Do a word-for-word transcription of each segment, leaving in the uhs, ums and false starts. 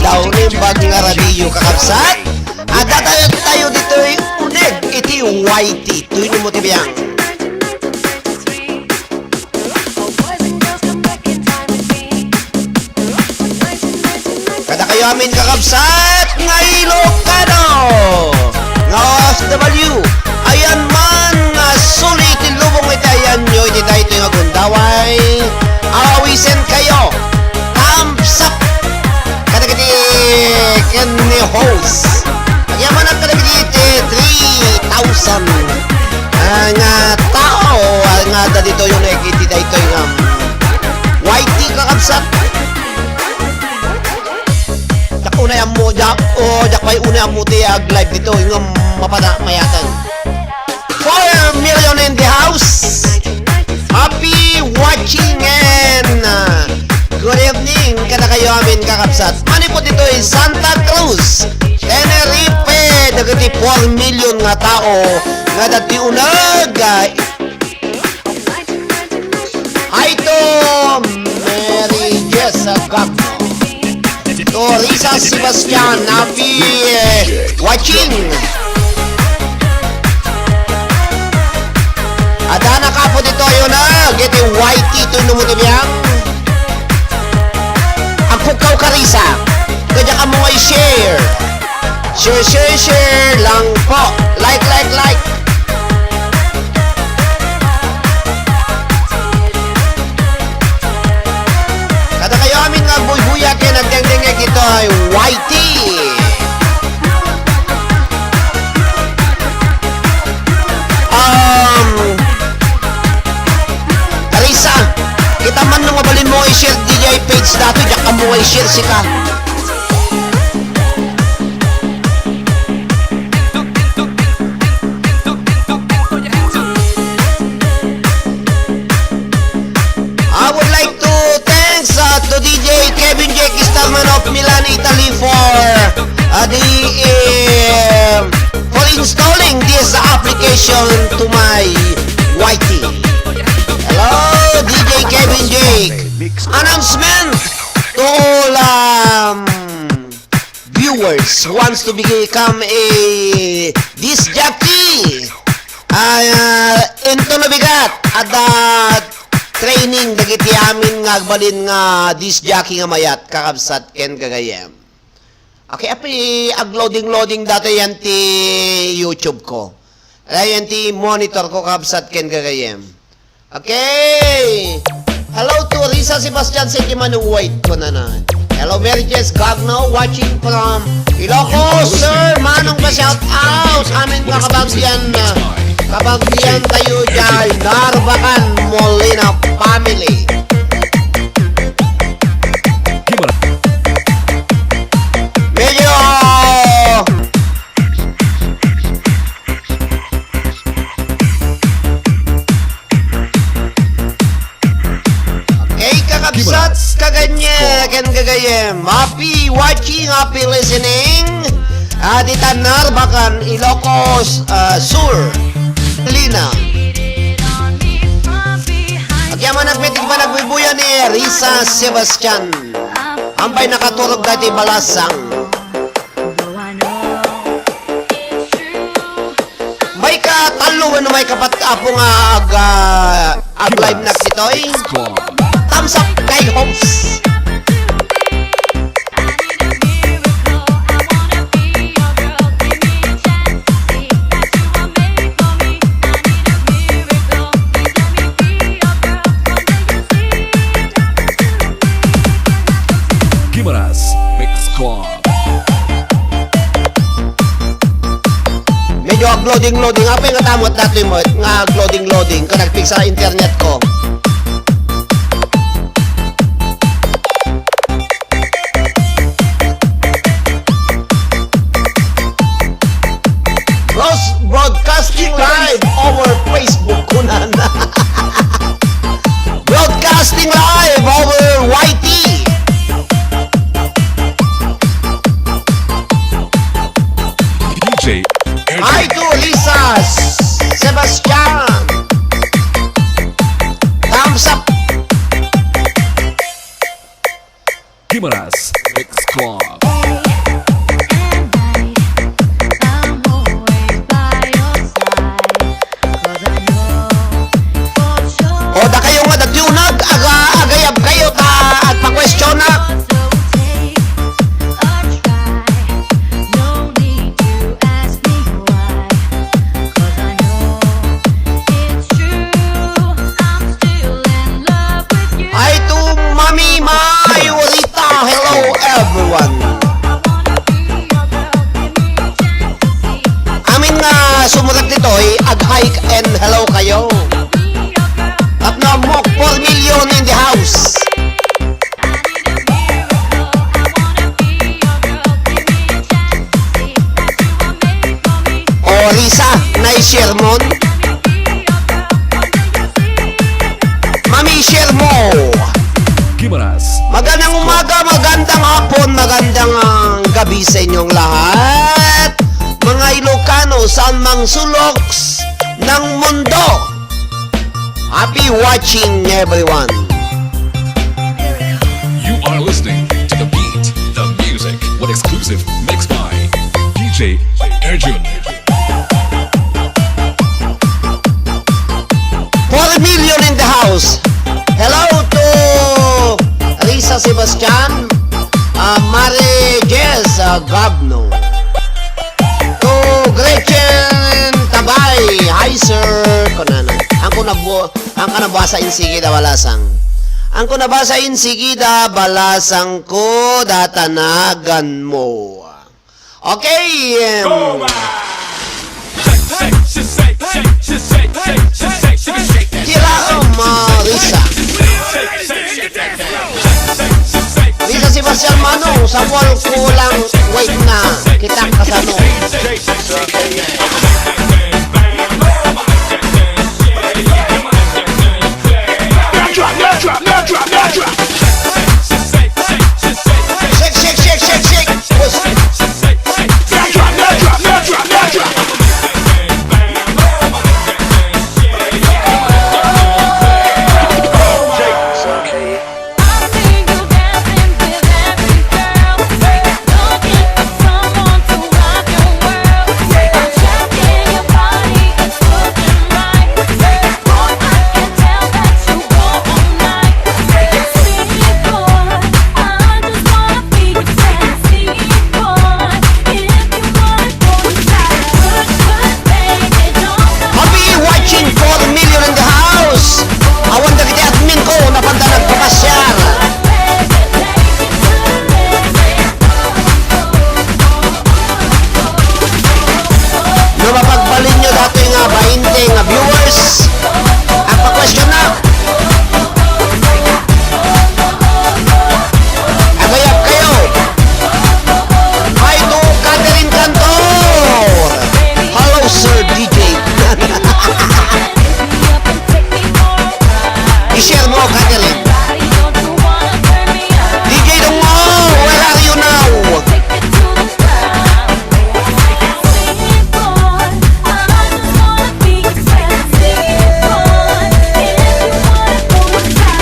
Daw naimbag nga radio, kakabsat. Adda tayo, tayo ditoy uneg iti Y T. Tuyno mo ti biang. Kadakayo amin, kakabsat, nga Ilocano, nga O F W, ayan man nga suli iti lubong iti ayanyo iti daytoy nga gundaway, awawisenkayo. Thumbs up kadagiti ken ni host. Agyamanak kadagiti three thousand, ah, nga tao, ah, nga adda ditoy uneg iti daytoy nga Y T, kakabsat. Diak unay ammo, diak, o, diak pay unay ammo ti ag-live ditoy nga mapana mayatan. Four million in the house. Happy watching and, uh, good evening kadakayo amin, kakabsat. Manipud ditoy Santa Cruz, Tenerife, dagiti four million nga tao nga adda ti uneg, uh, Hi to Mary Jess Gagno. To Risa Sebastian, happy, eh, watching. Adda na kapo ditoy uneg iti Y T, tuyno mo ti biang. Agpukkaw ka, Risa. Kaya ka mo nga i-share. Share, share, share lang po. Like, like, like. Kadakayo amin nga agbuybuya ken agdengdengngeg itoy Y T. Um, Risa, kita man no mabalin mo i-share diay page datoy, diak ammo nga i-share sika. I would like to thanks, uh, to D J Kevin Jake Starman of Milan, Italy for, uh, the, uh, for installing this application to my Y T. Hello, D J Kevin Jake. Announcement to all, um, viewers wants to become a disc jockey. Ah, into no bigat, adda training dagiti amin nga agbalin nga disc jockey nga mayat, kakabsat ken gagayyem. Okay, api, ag-loading-loading datoy yan ti YouTube ko. Ay, yan ti monitor ko, kakabsat ken gagayyem. Okay. Hello to Risa Sebastian, sige man, wait ko na na. Hello, Mary Jess Gagno, watching from Ilocos. Sir Manong, pa-shout out. Amin nga kabagyan, ah, kabagyan tayo dyan. Narbacan Molina family. Medyo Okay, kakabsat, kaganye, ken gagayyem. Happy watching, happy listening. Ah, dita Narbacan, Ilocos, ah, Sur, Lina. Agyaman met iti panagbubuya ni Risa Sebastian. Ampay nakaturog dati balasang. May katallo wenno may kapat, Apo, nga ag-, ah, ag-live na ditoy. Thumbs up kay host. Kimaras Mix Club. Medyo ag-loading-loading. Apay nga tamot datoy met nga ag-loading-loading. Kung nagpiksa internet ko. Bros-, broadcasting live over Facebook, kunan. Broadcasting live over Y T. D J Hi to Lisa Sebastian. Thumbs up. Kimaras Mix Club. Oras. Magandang umaga, magandang hapon, magandang, ah, gabi sa inyong lahat. Mga Ilocano, saan mang sulok ng mundo. Happy watching, everyone. You are listening to The Beat, the music, with exclusive mix by D J Arjun. Four million in the house. Hello to Risa Sebastian, uh, Mare Jess, uh, Gabno. To Gretchen Tabay, hi sir. Kunana. Ang ko nagbu-, ang ka nabasa insigida balasang. Ang ko nabasa insigida balasang ko datanagan mo. Okay, em, Tira, Marisa. Risa Sebastian Manong, sa wall kulang weight na. Kita kasano. Shake, shake, shake, shake, shake. Boss. Happy watching, four million in the house. Awan dagiti admin ko, napanda nagpapasiar. No mapagbalin nyo datoy nga bainte nga viewers, agpa-question na. Agayab kayo. Hi to Catherine Cantor. Hello, Sir D J. I-share mo, Catherine. D J Dongo, where are you now?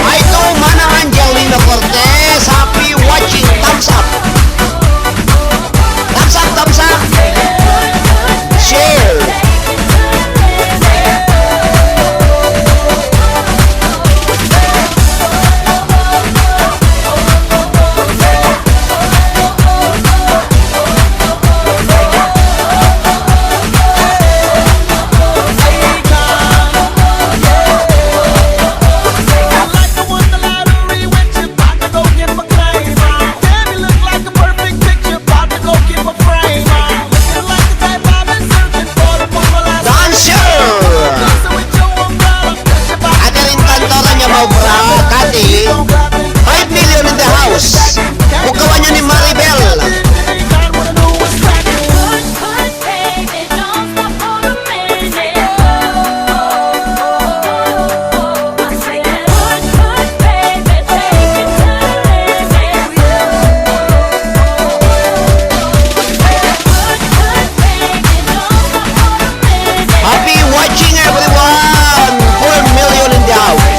Hi to Manang Angelino Cortez. Happy watching. Thumbs up. Thumbs up, thumbs up. Share. Dancer! Catherine Cantor, ania maubra, Cathy. Five million in the house. Bukawan nyo ni Maribel. Happy watching, everyone! Four million in the house.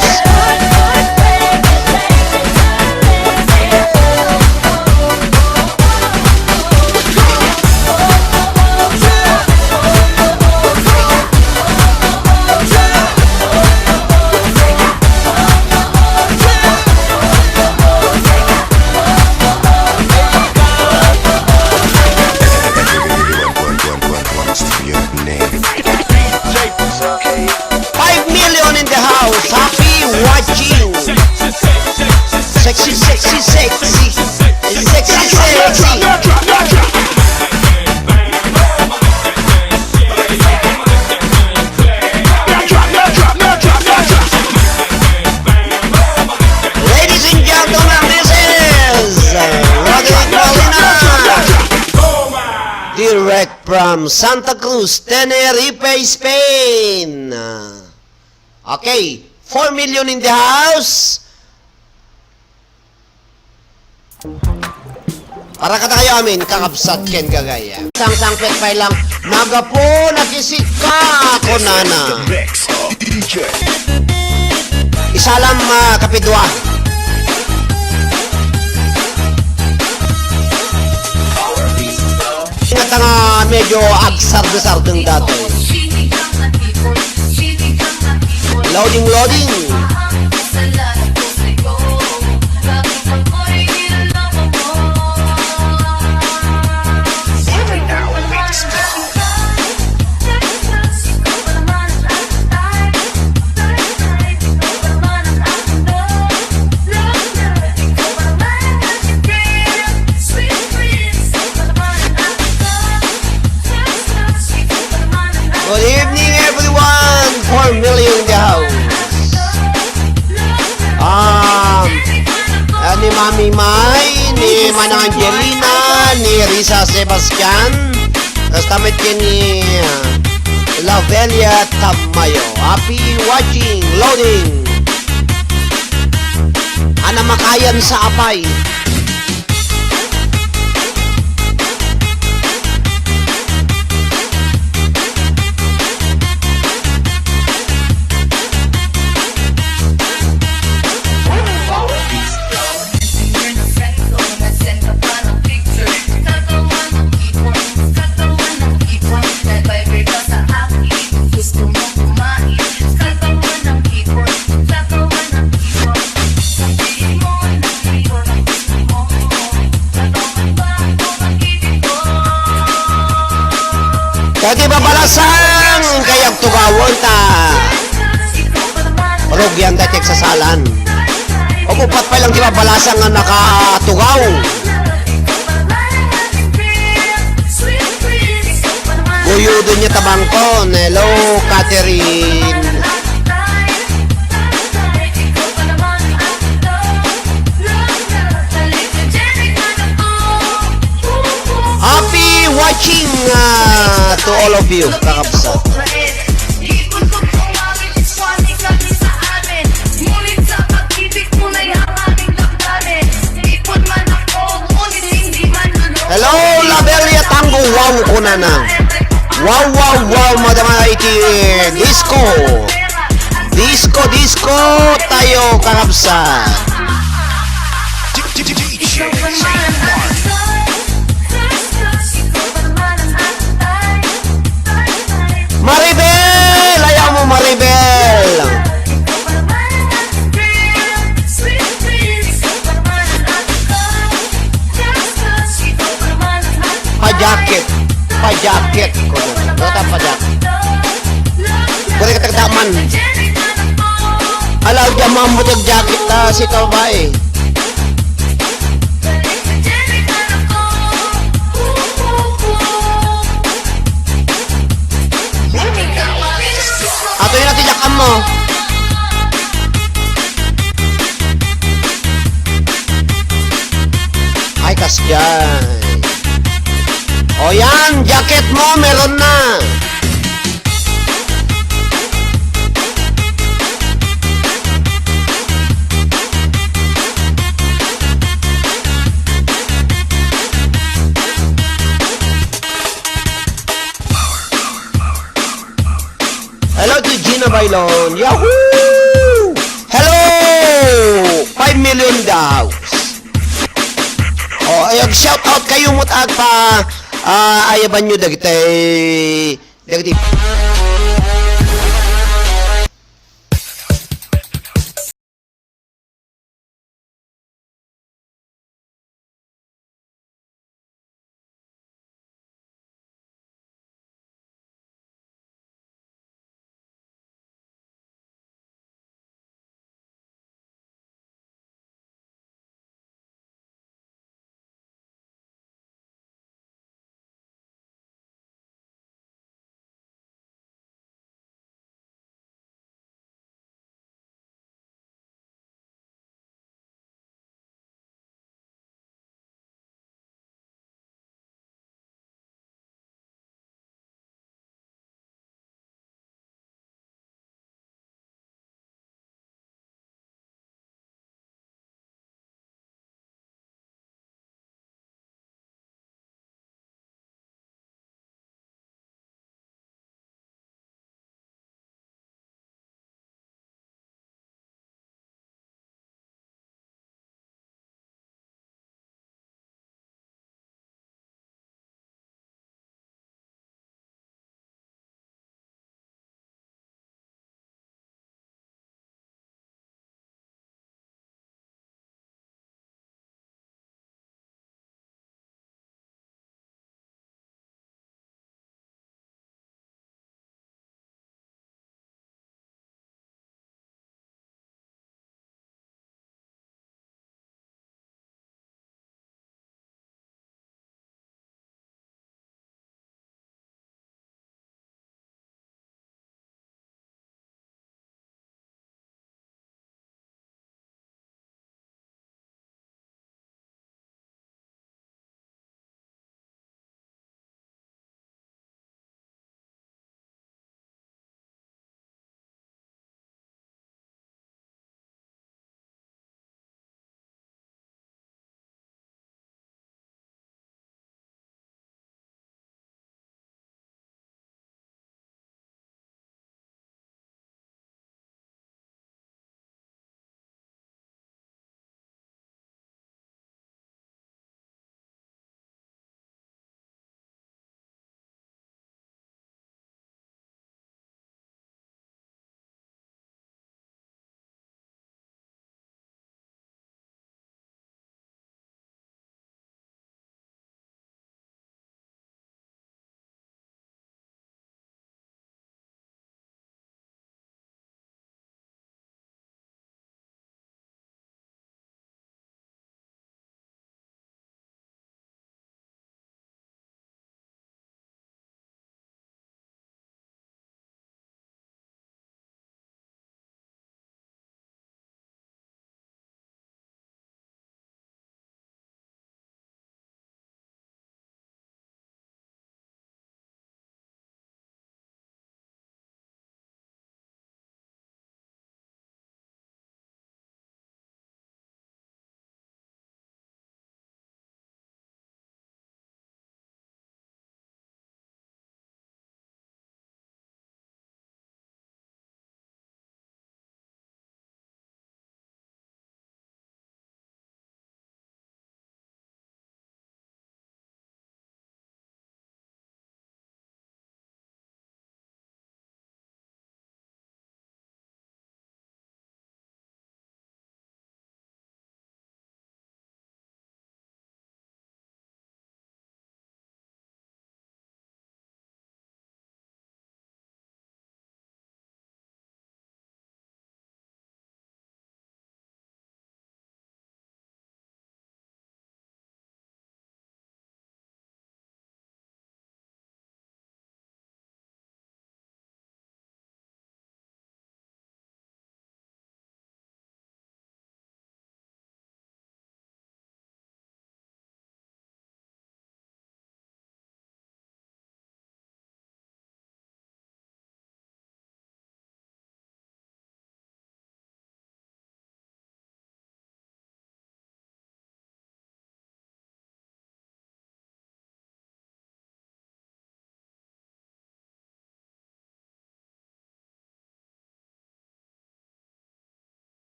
Five million in the house. Happy watching. Sexy, sexy, sexy. Sexy, sexy. Ladies and gentlemen, this is, uh, Roderick Molina. Direct from Santa Cruz, Tenerife, Spain. Okay, four million in the house. Para kadakayo amin, kakabsat ken gagayam. Sangsangpet pay lang, nagapu, nakisika, kunana. Isalam, ah, kapidua. Ingat nga medyo agsardo-sardeng datoy. Loading, loading. Good evening, everyone! Four million in the house. Um, ah, ni Mami Mai, ni Manang Angelina, ni Risa Sebastian, kasta met ken ni, ah, Lavelia Tamayo. Happy watching, loading. Ana makayan sa apay. Dagiti babalasang, kayat tugawen ta rugian dagiti agsasalan. Uppat pay lang ti babalasang nga nakatugaw. Guyuden niya tabangkon. Hello, Catherine. Happy watching, ah, to all of you, kakabsat. Hello, Labelia Tango. Wow, kunana. Wow, wow, wow, madama iti disco. Disco, disco tayo, kakabsat. Maribel! Ayaw mo, Maribel! Pa-jacket. Pa-jacket. Kuno. Kuno ta pa-jacket. Kuno ka tagdaman. Alaw, diyan mo ang jacket ta, si babae. Ato yun natin yakam mo. Ay, kasyan. O yan, jacket mo, meron na. Hello to Gina Bailon. Yahoo! Hello! Five million daw. Oh, ay, shout out kayo mo ta agpa, ah, ayaban nyo dagiti, dagiti.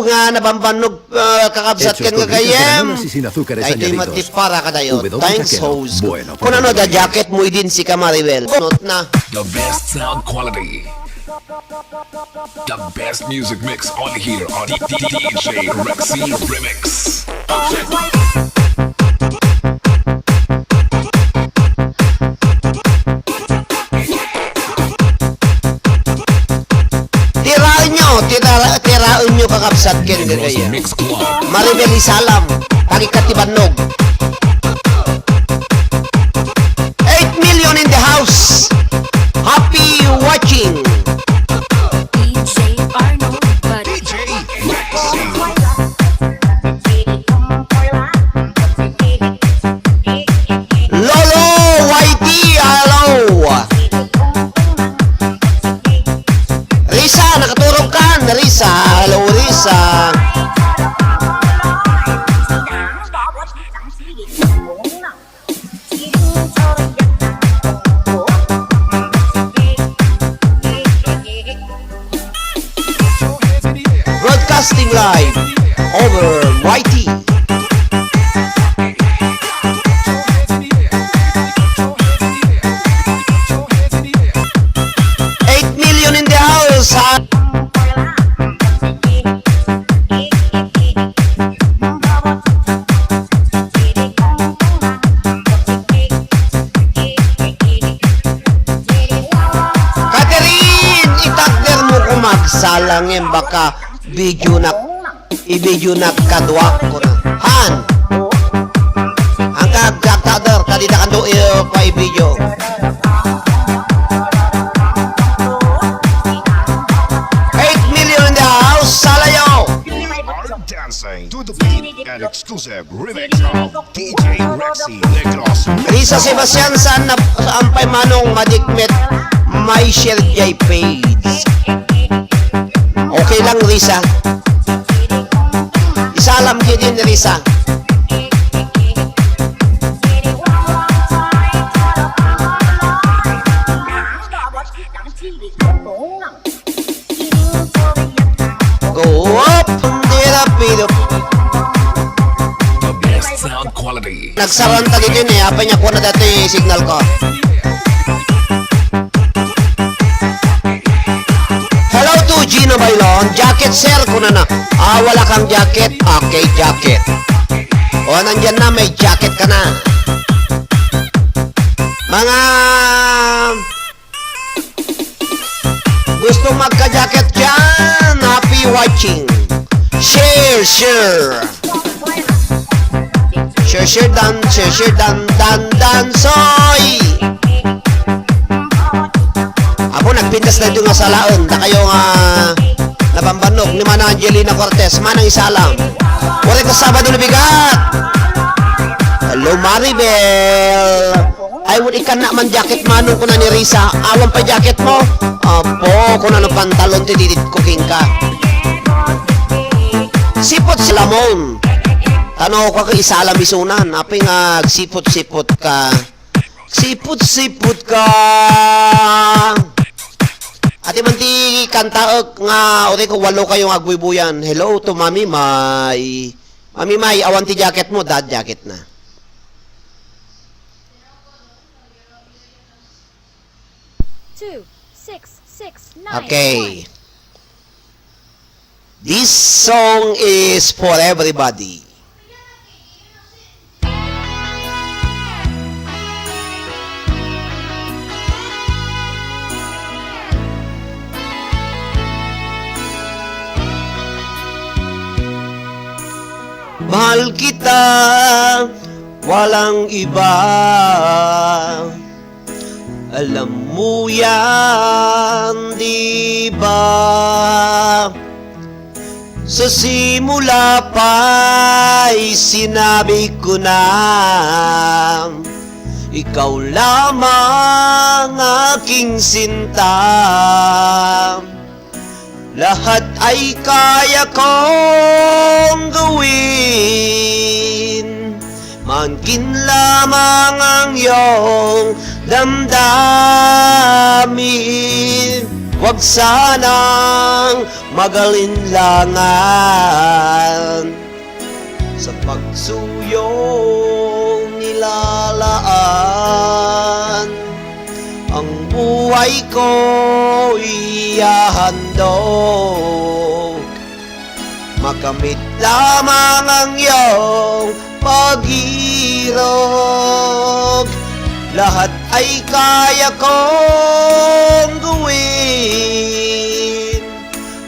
nga nabambannog, ah, kakabsat ken gagayyem. Daytoy met ti para kadayo. Thanks, host. Kun ano da jacket mo idin si Kamaribel. Not na. The best sound quality. The best music mix only here on D- D- D J Rexy Remix. Tiraenyo, tira-, tiraenyo kakabsat ken gagayyem. Maribel Isalam, pagikkat ti bannog. Eight million in the house. Happy watching. D J Arnold, but D J Rexy. Lolo Y T, hello. Risa, nakaturog ka? Risa, hello, Risa. Broadcasting live over Y T. Eight million in the house, ha? Catherine, itagder mo ko magsalang yan, baka video na, i-video na kadwa ko na. Han! Ang kag-, kagtagder, kadida kanto iyo pa i-video. Eight million in the house, salayo! Are dancing to the beat and exclusive remix of D J Rexy Negros. Risa Sebastian, saan na, saan pa'y manong madikmet may share jay page? Okay lang, Risa. Isalam ki din, Risa. Go up! Tira, pido. The best sound quality. Nagsaranta dito ni, apay niya, kuha na dati signal ko. Hello to Gino Bailon. Jacket, sir, kuna na. Ah, wala kang jacket? Okay, jacket. O, nandyan na, may jacket ka na. Mga gusto magka-jacket dyan, happy watching. Share, share. Share, share, dan, share, share, dan, dan, dan, soy. Apo, nagpintas na ito nga salaen. Dakayo nga nabambannog ni Mana Angelina Cortez. Manang isalam. Wala ito Sabado na bigat. Hello, Maribel. Ay, wala ikan na man jacket, manong, kuna ni Risa. Awan pa jacket mo? Apo, kuna no pantalon ti didit ko king ka. Sipot si Lamon. Tano ka kay isalam isunan. Apay nga sipot-sipot ka. Sipot-sipot ka. Ati man ti kantaek nga, o, ti ko, walo kayo nga agbuybuyan. Hello to Mami May. Mami May, awan ti jacket mo, dad jacket na. Two, six, six, nine, Okay. One. This song is for everybody. Mahal kita, walang iba. Alam mo yan, di ba? Sa simula pa'y sinabi ko na, ikaw lamang aking sinta. Lahat ay kaya kong gawin, maangkin lamang ang iyong damdamin. Huwag sanang magalinlangan sa pagsuyong nilalaan. Ang buhay ko'y ihahandog. Makamit lamang ang iyong pag-irog. Lahat ay kaya kong gawin.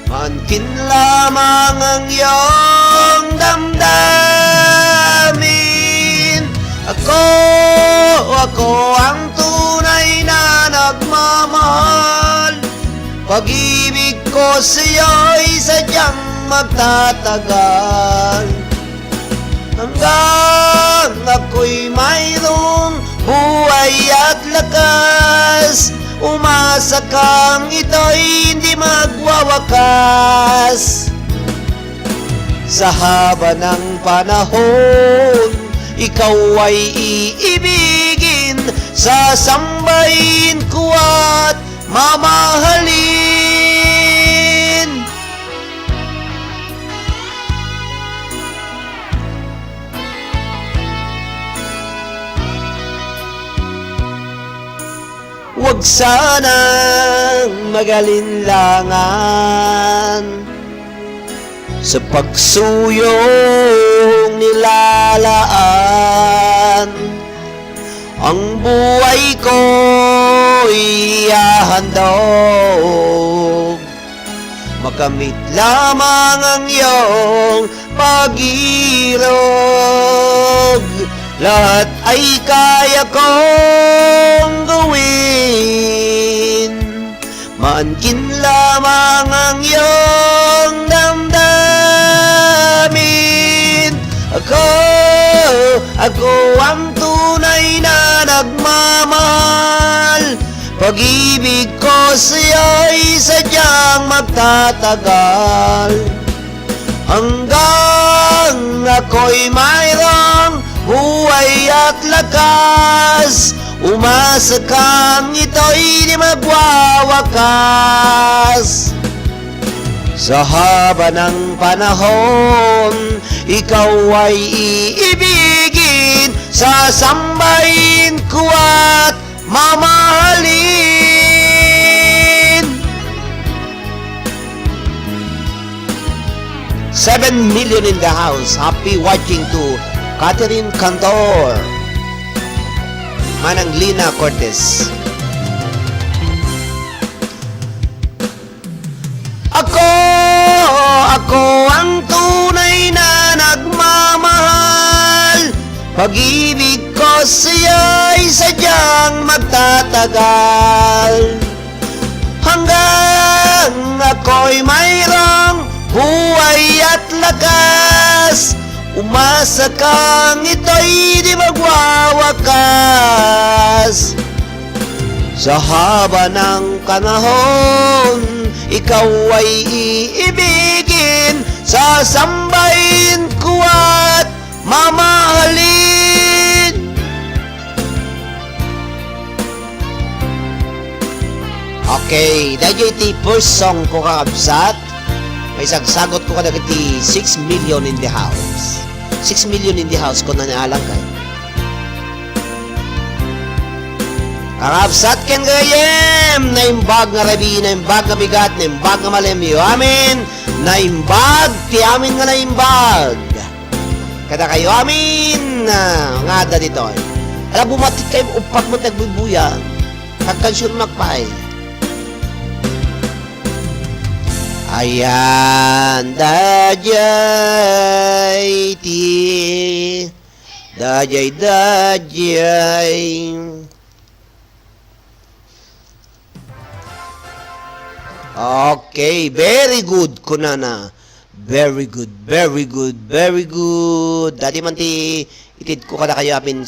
Maankin lamang ang iyong damdamin. Ako, ako ang tunay na nagmamahal. Pag-ibig ko sa'yo'y sadyang magtatagal. Hanggang ako'y mayroong buhay at lakas, umasa kang ito'y hindi magwawakas. Sa haba ng panahon, ikaw ay iibigin, sasambahin ko at mamahalin. Huwag sanang magalinlangan sa pagsuyong nilalaan. Ang buhay ko'y ihahandog. Makamit lamang ang iyong pag-irog. Lahat ay kaya kong gawin. Maankin lamang ang iyong damdamin. Ako, ako ang tunay na nagmamahal. Pag-ibig ko sa'yo'y sadyang magtatagal. Hanggang ako'y mayroong buhay at lakas, umasa kang ito'y di magwawakas. Sa haba ng panahon, ikaw ay iibigin, sasambahin ko at mamahalin. Seven million in the house. Happy watching to Catherine Cantor. Manang Lina Cortez. Ako, ako ang tunay na nagmamahal. Pag-ibig ko sa'yo'y sadyang magtatagal. Hanggang ako'y mayroong buhay at lakas, umasa kang ito'y di magwawakas. Sa haba ng panahon, ikaw ay iibigin, sasambahin ko at mamahalin. Okay, daytoy ti first song ko, kakabsat. Maisagsagut ko kadagiti six million in the house. Six million in the house, kunana ni Alan kay. Kakabsat ken gagayyem, naimbag nga rabii, naimbag nga bigat, naimbag nga malem, amin. Naimbag, ti amin nga naimbag. Kadakayo amin, ah, nga adda ditoy. Ala, bumatik kayo, uppat mo ti agbuybuyag. Agkansion mo pay. Ayan, dayjay ti, dayjay, dayjay. Okay, very good, kunana. Very good, very good, very good. Daytoy man ti itedko kadakayo amin.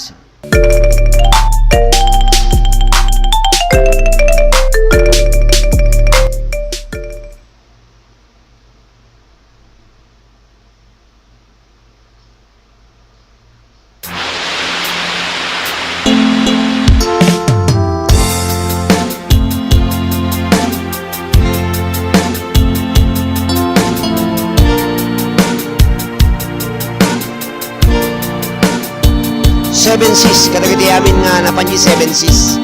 Seven Seas, kadagiti amin nga napan di Seven Seas.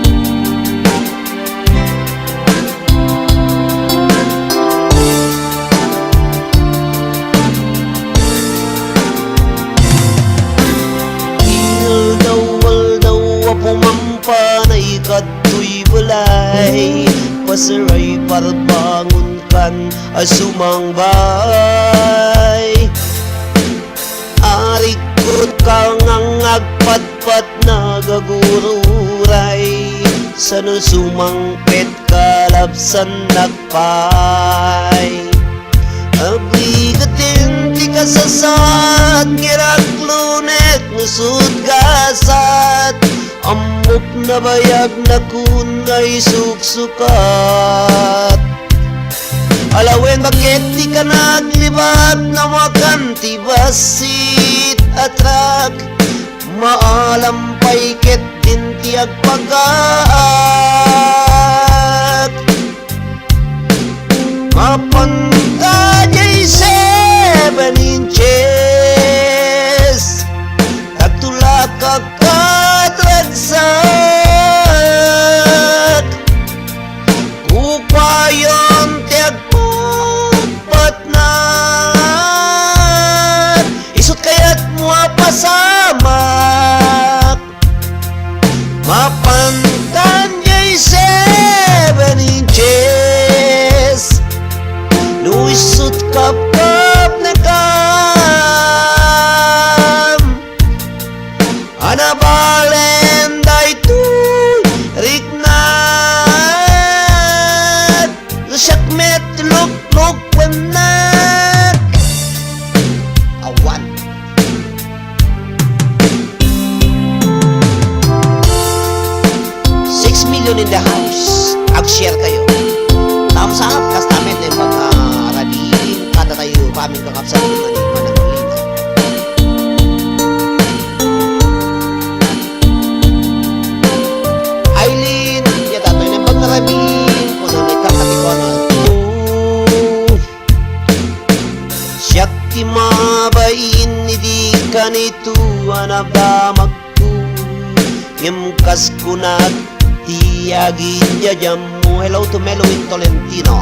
Aldaw-aldaw a pumampanay kadtoy balay, pasaray parbangonkan a sumangbay. Arikut ka nga agpatpat nagagururay, sano sumangpet kalabsannak pay. Abrigaten ti kasasaad, ngiraklonek nusut gasat, ammok nabayag nakun nga isuksukat. Alawen baket ti kanaglibat, nawakan ti bassit a trak, maalam pay ket din ti agpagaak. Mapan ka jay seven inches, tagtulak a katragsak. Kukuayon ti agpatpatnat, isut' kayatmo a pasamak. Mapan kan jay seven inches, no isut' kapkapnekam. Anabalen daytoy riknak, no siak met luklukuennak. Awan. Six million in the house. Ag-share kayo. Thumbs up, kasta met, eh, pagka-, ah, radi, kada tayo, kami kakapsat, manang-, mananglina. Aileen, ya datoy nembag na ramin, kuno ni Kakati Konal. Siak ti mabain idi kanito a nadamagko, ngem kas kunak ti aginjajammo. Hello to Melowin Tolentino.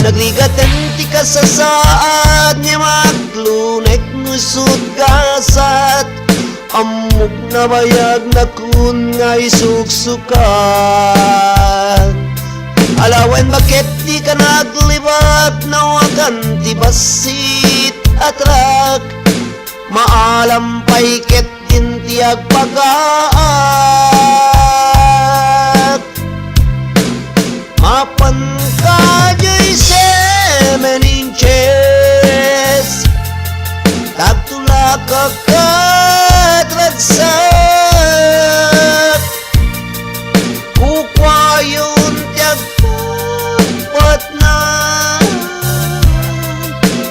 Nagrigaten ti kasasaad, ngem aglunek nusut gasat. Ammok nabayag nakun nga isuksukan. Alawen baket ti kanaglibat, nawakan ti bassit a trak. Maalam pay ket din ti agpagaak. Mapan ka jay seven inches, tagtulak a katragsak. Kukuayon ti agpatpatnam,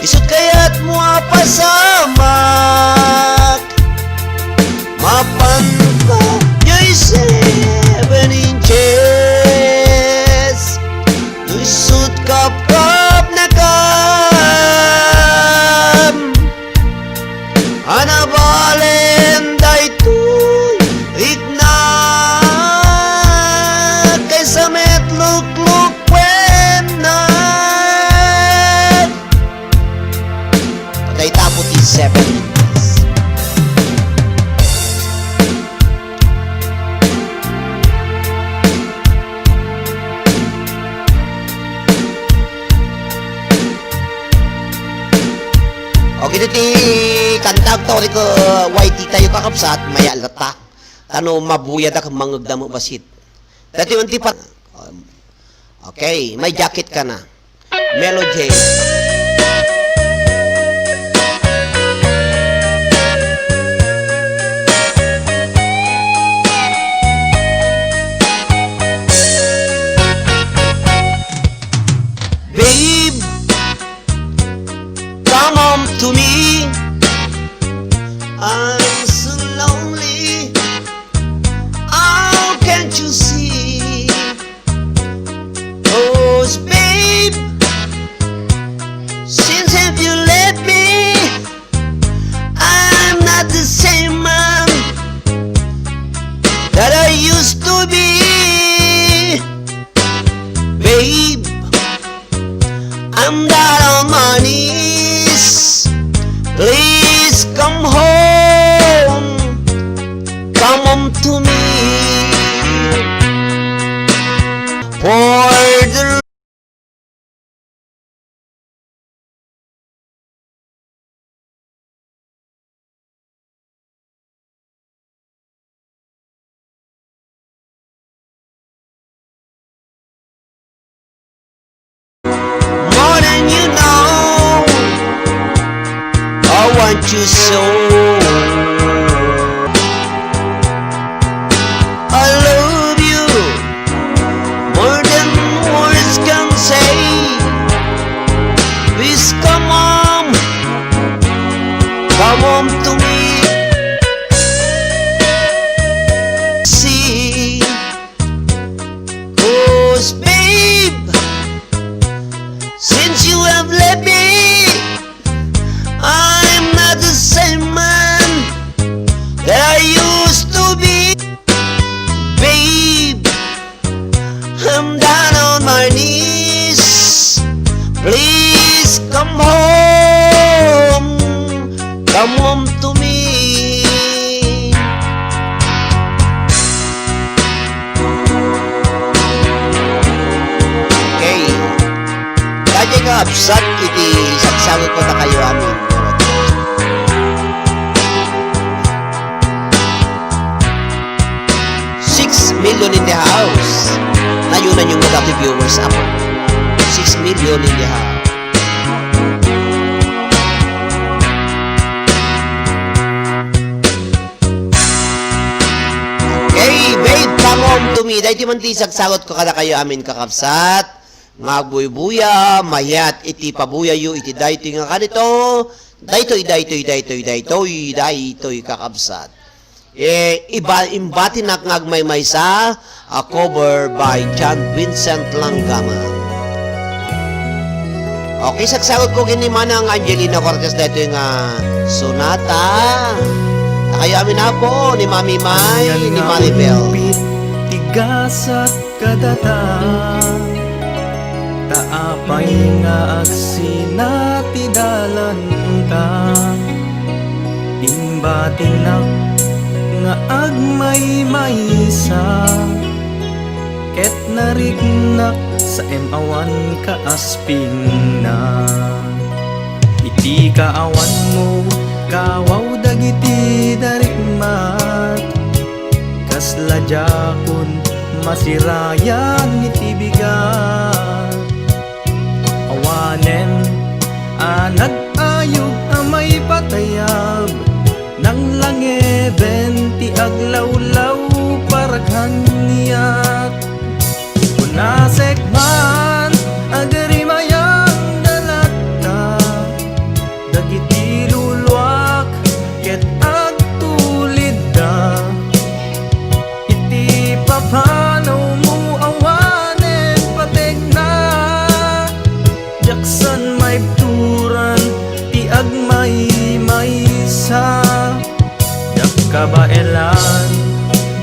isut' kayatmo a pasamak. Mapan ka jay seven inches, no isut' kapkapnekam. Anabalen daytoy riknak, kaysa met luklukuennak. Dayta pay ti seven. O, iti ti kanta, agtawag ko, Y T tayo, kakabsat, mayat latta. Tano mabuyadak mangegda met bassit. Dati man ti pa-, okay, may jacket ka na. Melody. Babe, come home to me. I'm so lonely. How can't you see? 'Cause, babe, I'm down on my knees. Please come home. Come home to me. For the More than you know, I want you so. I love you more than words can say. Please come home, come home to me. See, 'cause babe, since you have left me, I'm not the same man that I used to be. Babe, I'm down on my knees. Please come home. Come home to me. Okay. Daytoy nga absat iti sagsagutko kadakayo amin. Six million in the house. Nayonan yung mga viewers ako. Six million in the house. Okay, babe, come home to me. Daytoy man ti sagsagutko kadakayo amin, kakabsat. Nga agbuybuya, mayat iti pabuyayo iti daytoy nga kanito. Daytoy, daytoy, daytoy, daytoy, daytoy, kakabsat. Eh, iba, imbatinak nga agmaymaysa, a cover by John Vincent Langgama. Okay, sagsagutko ken ni Manang Angelina Cortez daytoy nga sonata. Dakayo amin, Apo, ni Mami May, ni Mami Bel. Ti gasat kadata, ta apay nga agsina ti dalanta. Imbatinak nga agmaymaysa, ket nariknak sa em awan kaaspingna. Iti kaawanmo, kawaw dagiti darikmat. Kasla diakon masirayan iti bigat. Awanen a nag-ayog a maipatayab, nanglangeben ti aglawlaw para kaniak. Kunasek man, agarimayanda latta dagiti luluak ket agtulidda. Iti papanawmo awanen pategna, diak san maibturan ti agmaymaysa. Diak kabaelan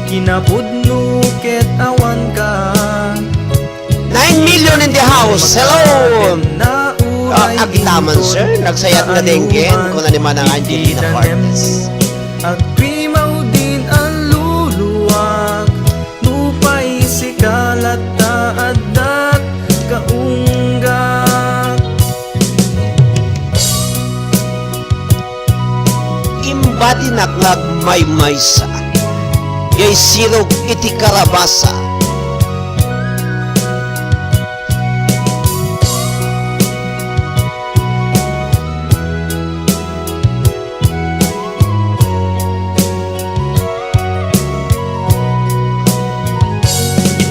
kinapudno ket awanka. Nine million in the house. Hello. Ah, agitaman, sir. Nagsayat nga denggen. Kuna ni Manang Angelina Cortez. Agrimaw din ang luluwak. Nupay sika latta addak kaunggak. Imbatinak nga agmaymaysa, jay sirog iti karabasa.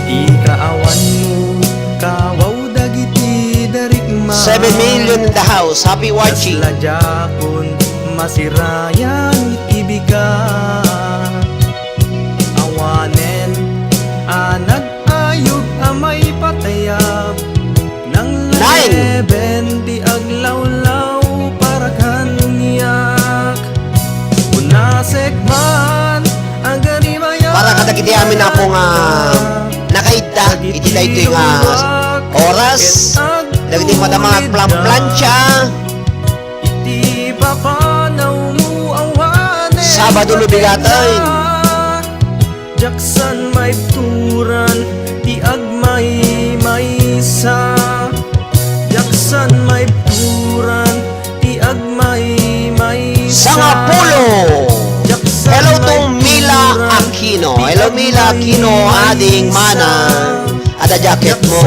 Iti kaawanmo, kawaw dagiti darikma. Seven million in the house. Happy watching. Kasla diakon masirayan iti bigat. Awanen a nag-ayog a maipatayab. Nine. Nanglangeben ti aglawlaw para kaniak. Kunasek man, agarimayan. Para kadagiti amin, Apo, nga nakaidda iti daytoy nga oras. Dagiti madama agplanplancha. Iti papanawmo awanen. Sabado lubigatay. Diaksan maibturan ti agmaymaysa. Diaksan maibturan ti agmaymaysa. Sangapulo. Diaksan Hello to Mila maibturan Aquino. Hello, Mila Aquino, ading mana. Ada jacket mo.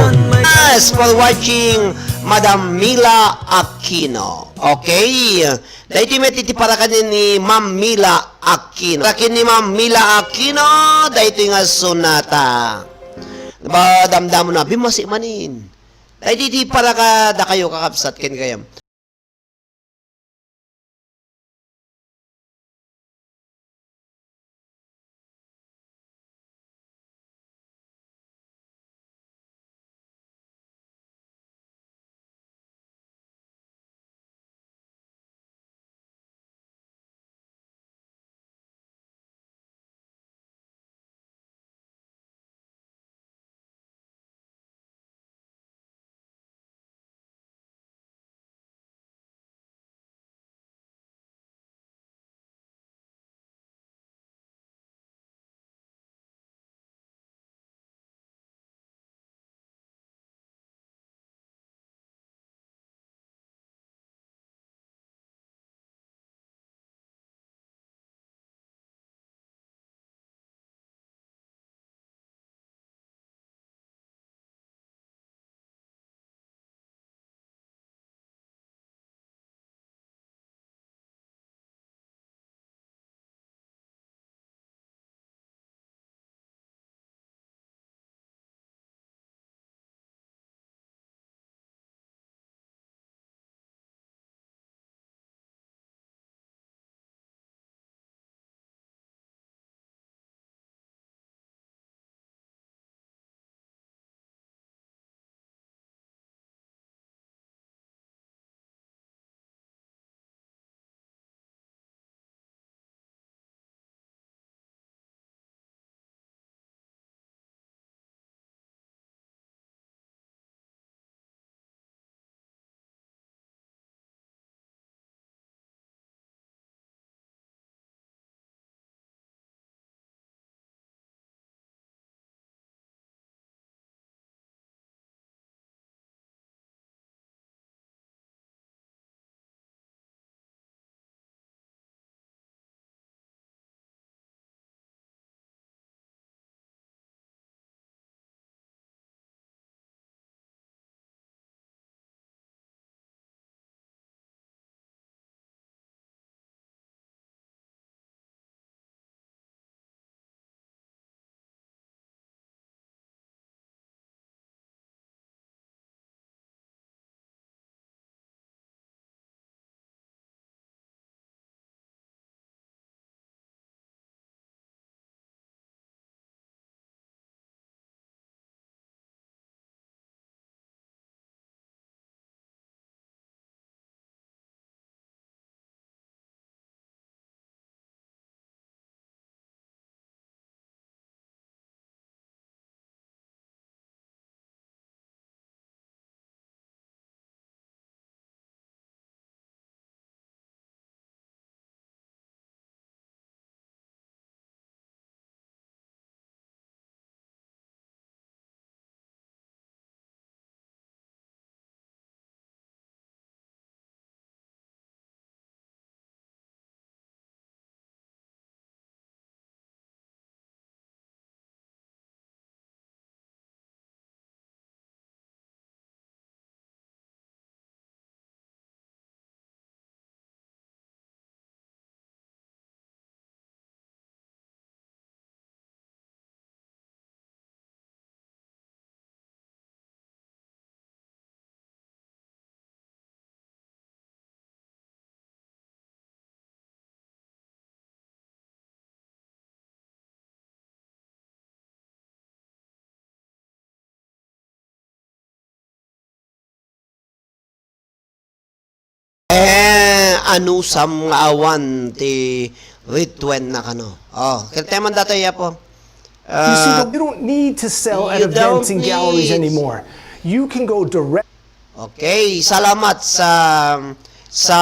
Yes, for watching, Madam Mila Aquino. Okay. Daytoy met iti parakanen ni Ma'am Mila Aquino. Paraken ni Ma'am Mila Aquino, daytoy nga sonata. Ba, damdamo na, bimasi manin. Daytoy iti parakadakayo, kakabsat, ken gayam. Eh, anusam nga awan ti rituen na kano. Oh, ket teman datoy, Apo. You see, uh, you don't need to sell at events and galleries anymore. You can go direct. Okay, salamat sa, sa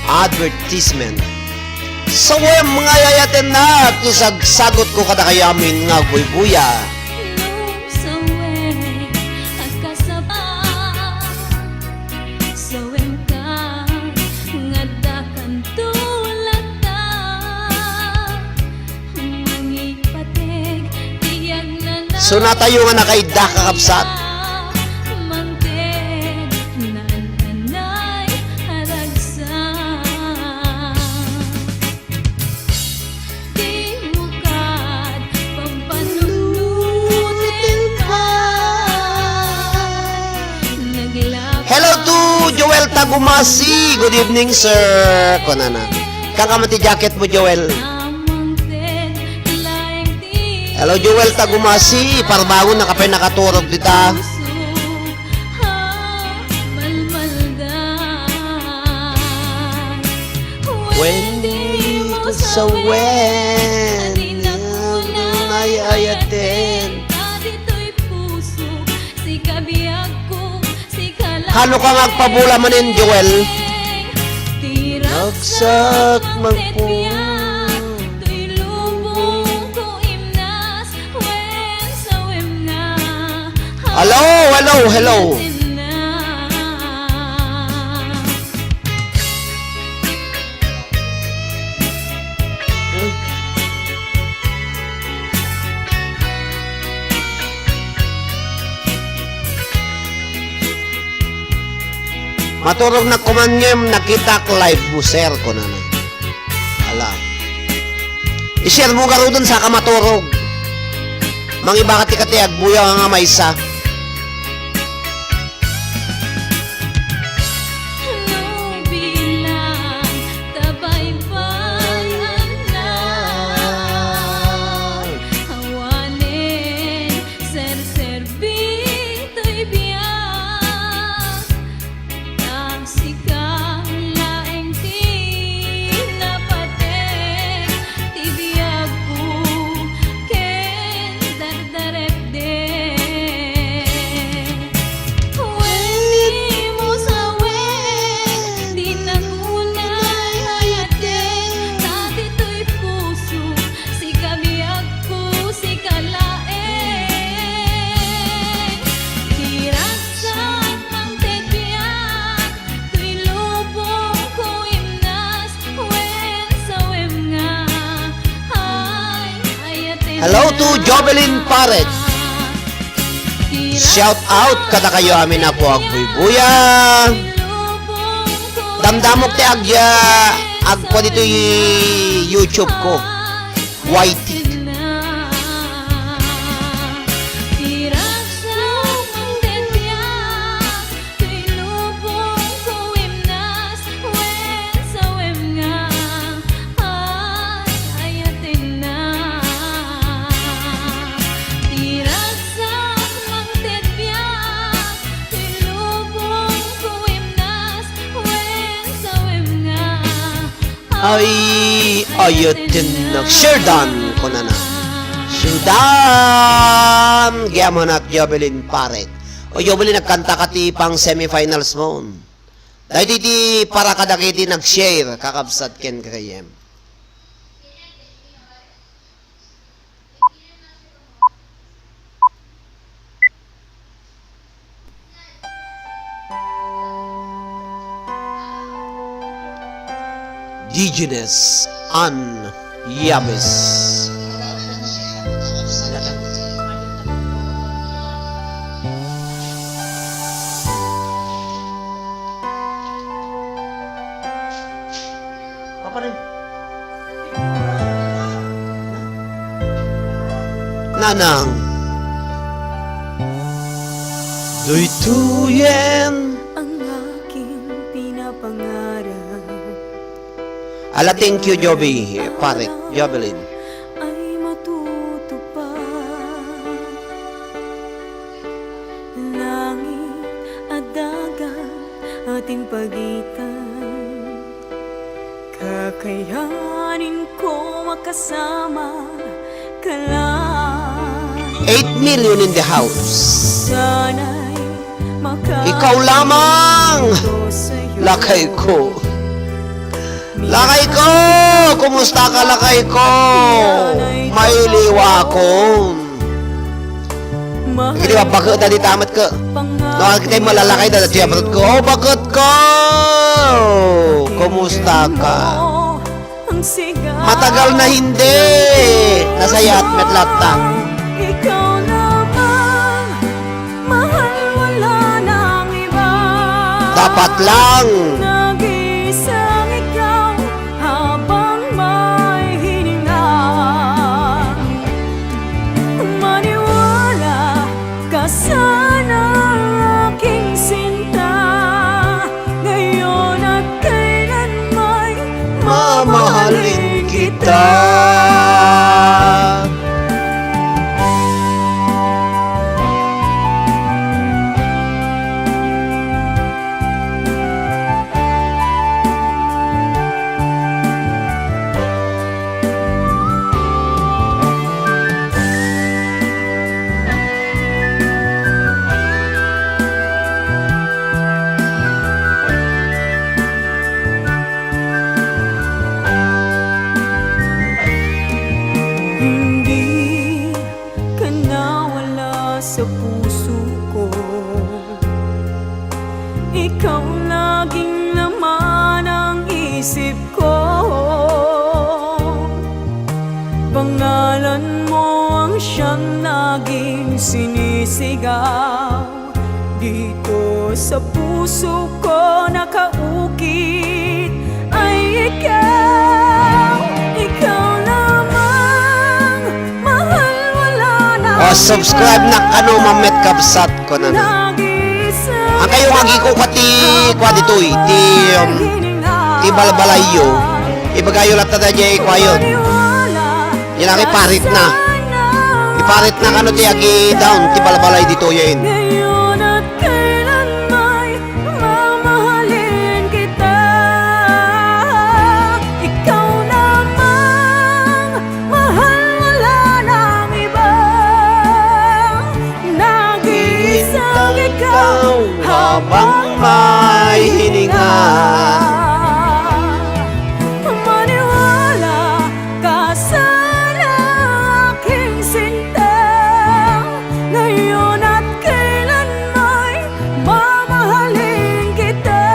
advertisement. Sawem nga ay-ayatennak, isagsagutko kadakayo amin nga agbuybuya. Sawem ka, nga adda kanto latta. Mangipateg ti agnanaw. Sunatayo nga nakaidda, kakabsat. Mangted naan-anay a ragsak. Di mo kad pampanunuten pa. Naglapa. Hello to Joel Tagumasi. Good evening, sir. Kunana. Kakama ti jacket mo, Joel. Hello, Joel Tagumasi. Parbangon na ka pay nakaturog dita. Wen, di ko sawen, ay-ayaten. Hano ka nga agpabula manen, Joel? Ragsak, magpun. Hello, hello, hello. Maturog na kuman ngem nakitak live mo, sir, kunana. Ala. I-share mo garuden saka maturog. Mangibaka ti kati agbuya nga maysa. No bilang tabaybayan na awanen serserbi toy biag. Ta sika laeng ti napateg ti biagko ken dardarekdek. Wen, di mo sawen, dinak unay ayaten, ta ditoy puso, sika biagko, sika laeng. Ti ragsak mangted biag, toy lubongko imnas, wen sawem nga, ay, ayaten. Hello to Jovelyn Paret. Shout out kadakayo amin a puag buybuya. Damdamok ti agya, agkua ditoy YouTube ko. Y T. Ay, ayatennak. Sherdan, kunana. Sherdan, gayam anak Jovelyn Paret. O Jovelyn, nagkanta ka ti pang semifinals mo. Daytoy ti para kadagiti nag-share, kakabsat ken kakaem. Diogenes An Yabes. Nanang. Duytoyen. Ang aking pinapangarap. Ala, thank you, Joby, pare, Jovelyn. Ay matutupad. Langit at dagat ating pagitan. Kakayanin ko makasama ka lang. Eight million in the house. Sana'y Ikaw lamang, lakayko. Lakayko! Kumusta ka, lakayko? Mailiw akon. Iti babaket da di tamat ka. No, kita malalakay da, dati abrod ko. Oh, baket ko! Kumusta ka? Matagal na hindi nasayaat met latta. Ikaw lamang, mahal, wala nang iba. Dapat lang. Nag-iisang ikaw habang may hininga. Maniwala ka sana, aking sinta, ngayon at kailanman mamahalin kita. Hindi ka nawala sa puso ko. Ikaw laging laman ng isip ko. Pangalan mo ang siyang laging sinisigaw. Dito sa puso ko nakaukit ay ikaw, ikaw lamang, mahal, wala na. O, subscribe na kano, mamet kabsat ko na na. Ang kayo nga agikukat ti, kwa ditoy, ti, um, ti balbalayyo. Ibagayo latta daydiay, kwa yun. Yan ang iparit na. Iparit na kano ti agi-down ti balbalay ditoyen. Ngayon at kailanman mamahalin kita. Ikaw lamang, mahal, wala nang iba. Nag-iisang ikaw habang may hininga. Maniwala ka sana, aking sinta, ngayon at kailanman mamahalin kita.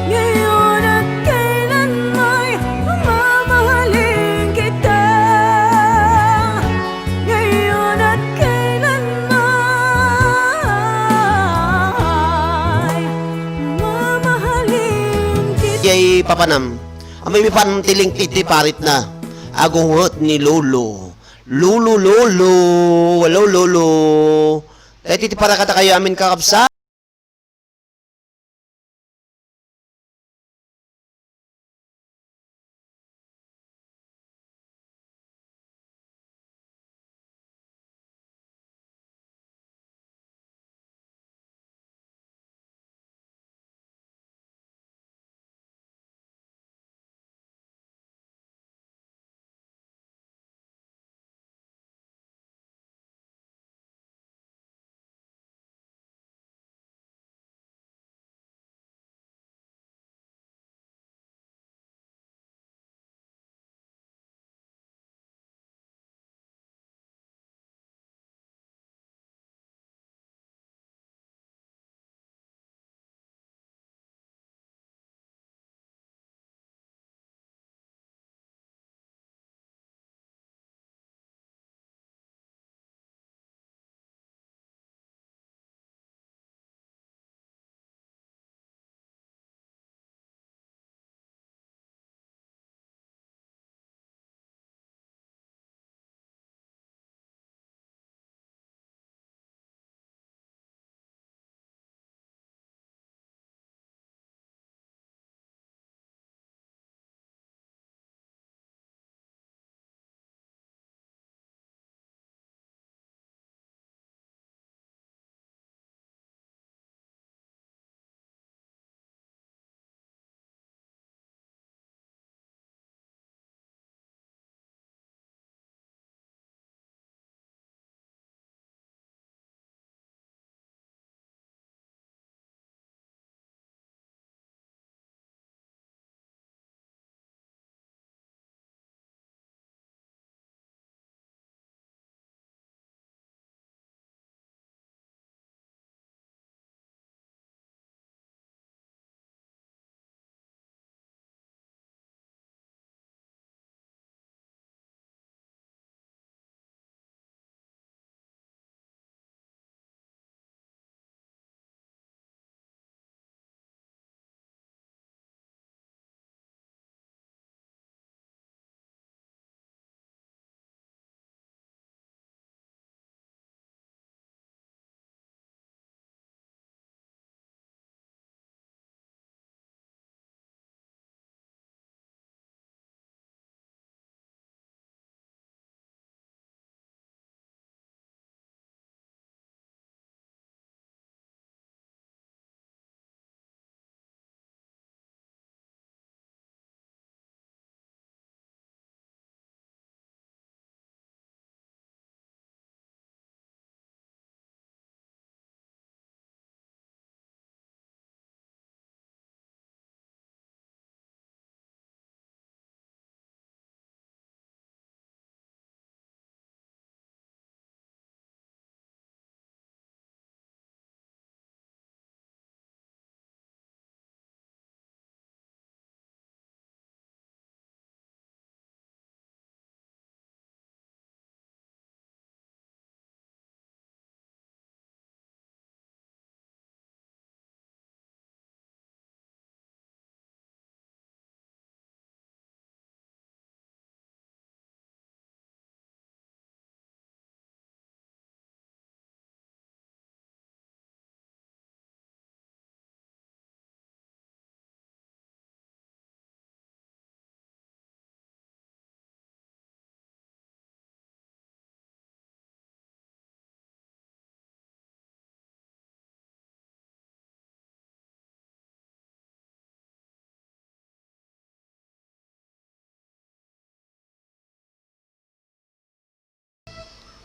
Ngayon at kailanman mamahalin kita. Ngayon at kailanman mamahalin kita. Jay papanam. Amay mi pan ti link iti parit na. Agunget ni Lolo. Lolo, Lolo. Hello, Lolo. Daytoy ti para kadakayo amin, kakabsat.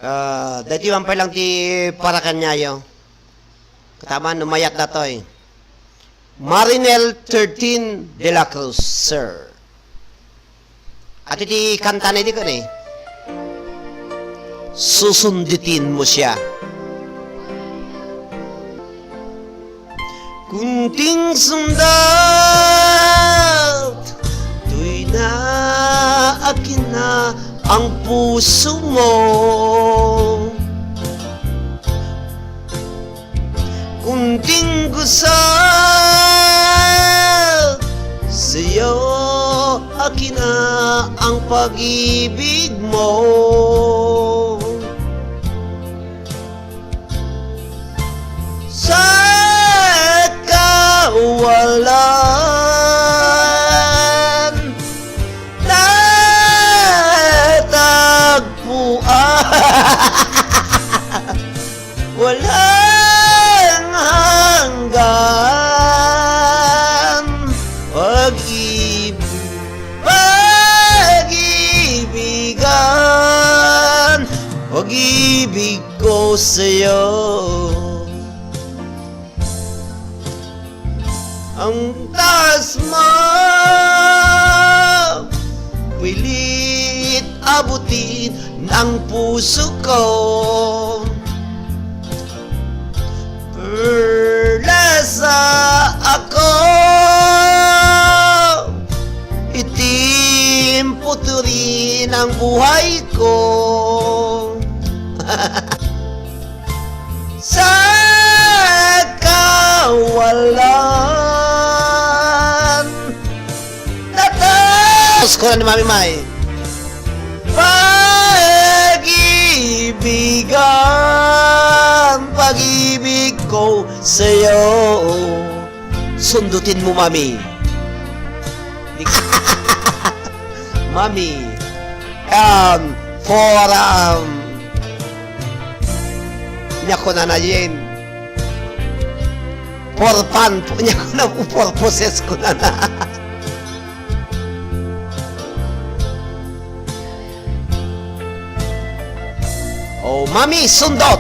Ah, daytoy man pay lang ti para kaniayo. Kitaem no mayat datoy. Marinel thirteen de la Cruz, sir. Ati ti kantana idi ken ni, susundutin mo siya. Kunting sundat, toy na akin na ang puso mo. Kunting gusat, sa'yo akin na ang pag-ibig mo. Sa kawalan, tatagpuan. Walang hanggan, pag-ibig, pag-ibigan, pag-ibig ko sa'yo. Ang taas mo, pilit abutin ang puso ko. Perlas ako, itim puturin ang buhay ko. Sa kawalan, natas ko na ni Mami Mai. Pag-ibigan, pag-ibig ko sa'yo. Sundutin mo, Mami. Mami. Um, for, um, nia kunana, Jen. For fun, nia kunana, for purposes kunana. Oh, Mami, sundot!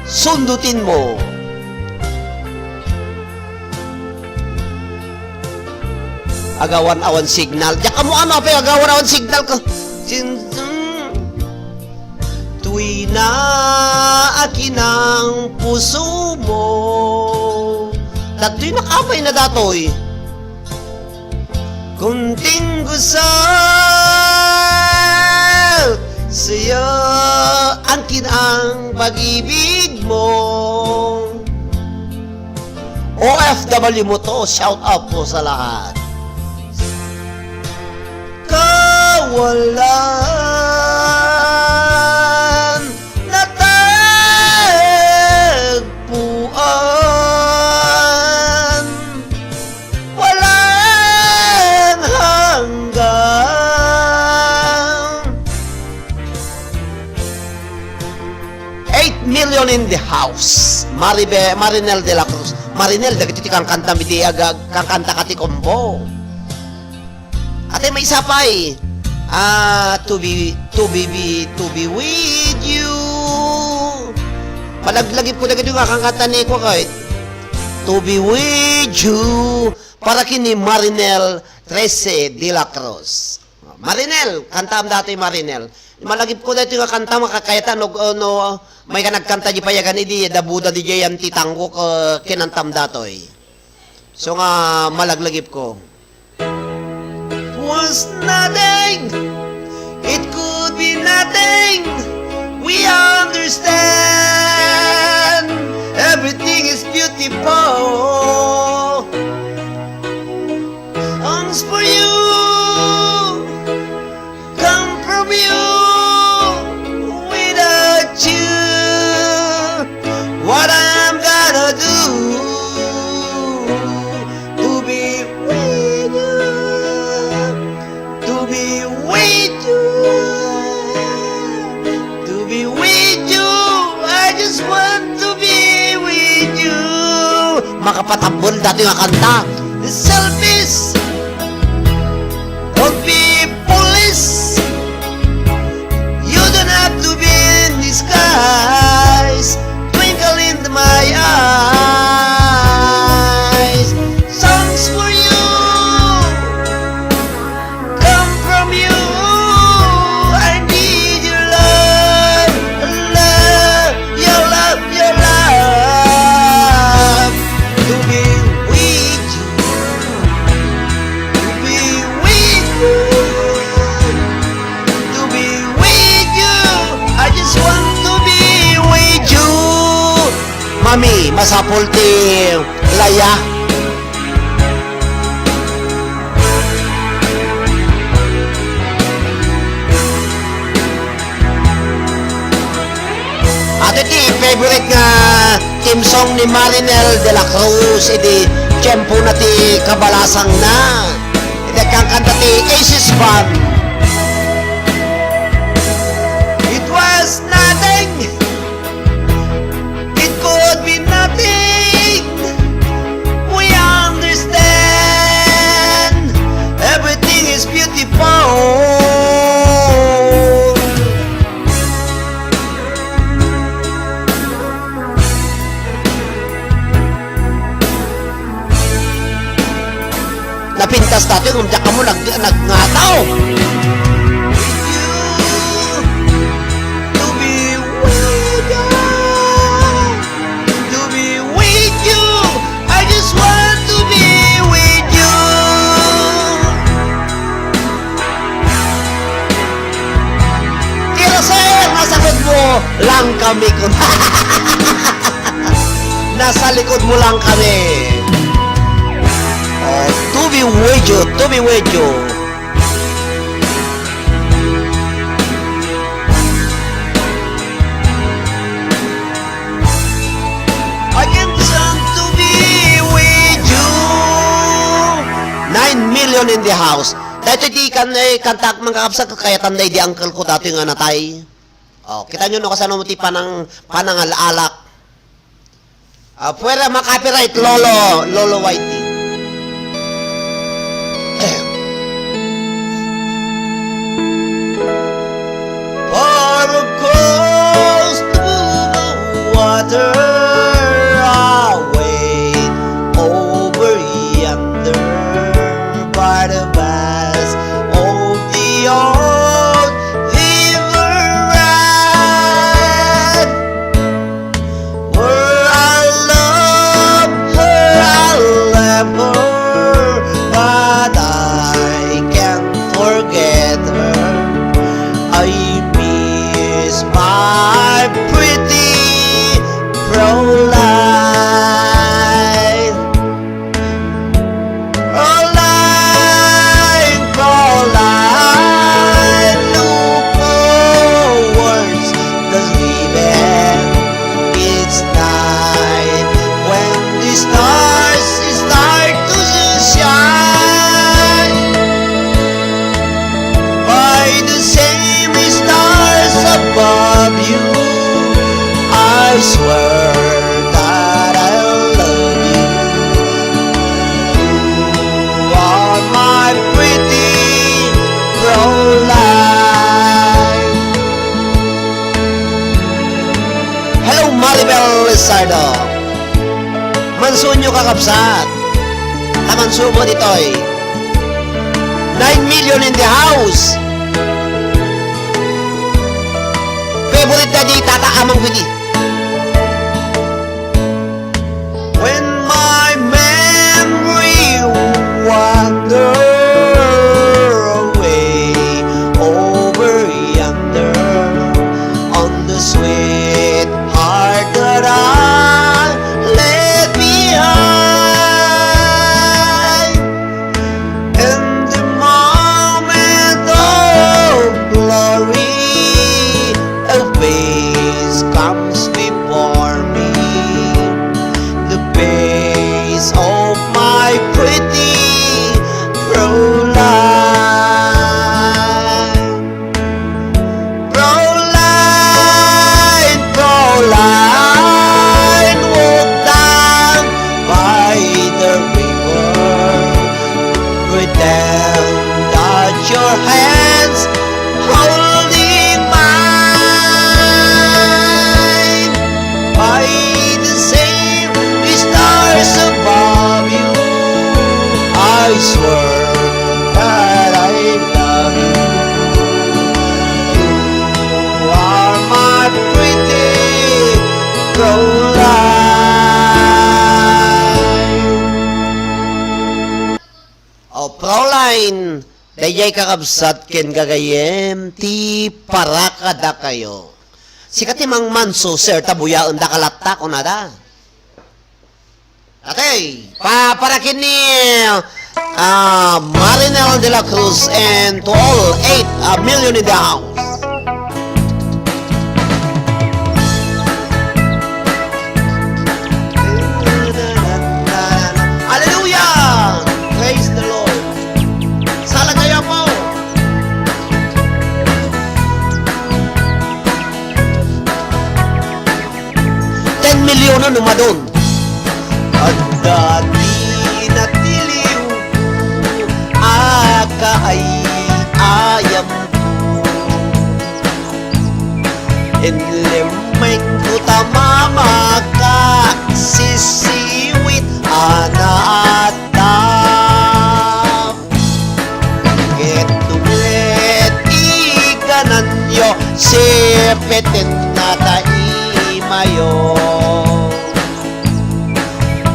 Sundutin mo. Agawan-awan signal. Diak ammo ano, apay agawan-awan signal ko. Sin-, mm. Toy na akin ang puso mo. Datoy na, apay na datoy. Kunting gusal, sa'yo akin ang pag-ibig mo. O F W mo to, shout out po sa lahat. Kawalan, natagpuan, walang hanggan. Eight million in the house. Maribe-, Marinel de la Cruz. Marinel, dagiti ti kankantam iti aga-, kankanta ka ti combo. Ate, maysa pay. Ah, to be, to be, be, to be with you. Malaglagip ko dagiti nga kankanta ni Kuya Kurt. To be with you. Para ken ni Marinel Trece de la Cruz. Marinel, kantaam datoy, Marinel. Malagip ko daytoy nga kanta, makakayat no, no, mayka nagkanta di payagan idi, dabuda di jayan ti tanggok, eh, kinantam datoy. So nga, malaglagip ko. Was nothing, it could be nothing. We understand everything is beautiful. Songs for you come from you. Without you, what I'm gonna do to be with you, to be with you, to be with you. I just want to be with you. Makapatambol datoy nga kanta. Selfish. Don't be foolish. You don't Ami, masapul ti laya. Ato ti favorite nga theme song ni Marinel de la Cruz idi tiempona ti kabalasangna. Iti kankanta ti Aces Band. It was nothing. It could be nothing. We understand everything is beautiful. Napintas tayo, ngem diak kamo nag-, nagngataw. To be with you, to be with you, I just want to be with you. Tira, sir, nasa likod mo lang kami, kun-, nasa likod mo lang kami. Oh, to be with you, to be with you. I can stand to be with you. Nine million in the house. Daytoy ti kan-, eh, kantak, mga kakabsat, kayatan da idi uncle ko datoy nga natay. Oh, kita nyo no kasano ti panang-, panangal-alak. Ah, pwera ma-copyright, Lolo, Lolo Y T. Far across the water, away over yonder, by the banks of the old river ran. Where I love her, I love her, but I can't forget her. I miss my pretty Fräulein. Fräulein, Fräulein, look towards the heaven. It's night when the stars start to shine. By the same stars above you, I swear that I love you. You are my pretty Fräulein. Hello, Maribel Lizardo. Mansuenyo, kakabsat. Ta mansuenyo ditoy. Nine million in the house. Favorite na di Tata Amang Winnie. When my memory wander away over yonder, on the sweetheart that I left behind. In the moment of glory, a face comes before me, the face of my pretty Fräulein. Fräulein, Fräulein, walk down by the river. Pretend that your hands holding mine. By the same stars above you, I swear that I love you. You are my pretty Fräulein. O, Fräulein, daydiay kakabsat ken gagayyem ti para kadakayo. Sika ti mangmanso, sir, ta buyaendaka latta, kunada. Atay, pa, para ken ni, ah, Marinel de la Cruz and to all eight, ah, million in the house. Hallelujah! Praise the Lord. Sala tayo po. Ten million no madon. Adda ti natiliwko a kaay-ayamko. Inlemmengko ta mamakak, sisiwit a naatap. Ket no met igananyo, sipiten ta imayo.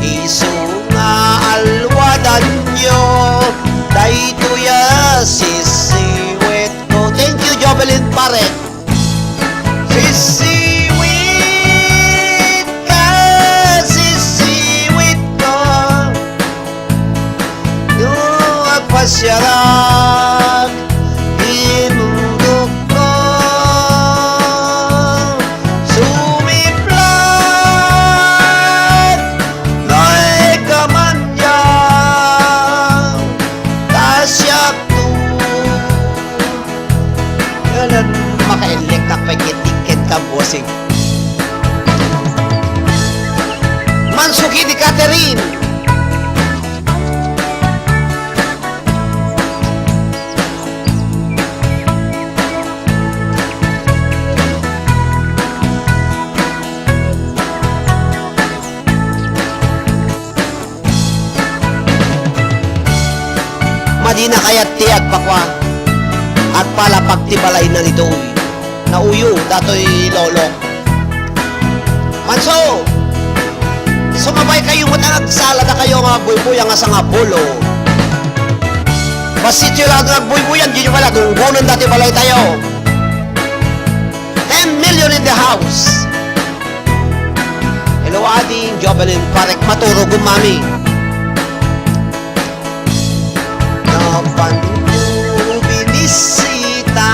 Isu nga alwadanyo, daytoy a sisiwitko. Thank you, Jovelyn Parek. Sisiwit ka, sisiwit ka. No agpasiarak, inundokko. Sumiplag, no ikamanyak, ta siakto. Ngem makaelleknak pay ket ikkan ka, bossing. Mansuki di Catherine. Madina kayat ti agpakua, agpalapag ti balayna ditoy. Nauyo datoy lolo. Manso, sumabay kayo met nga agsala dakayo nga agbuybuya nga sangapulo. Basityo lang nga agbuybuyan, di nyo pala gunggunan dati balay tayo. Ten million in the house. Hello, Ading Jovelyn Parek, maturog, Mami. Napanko binisita,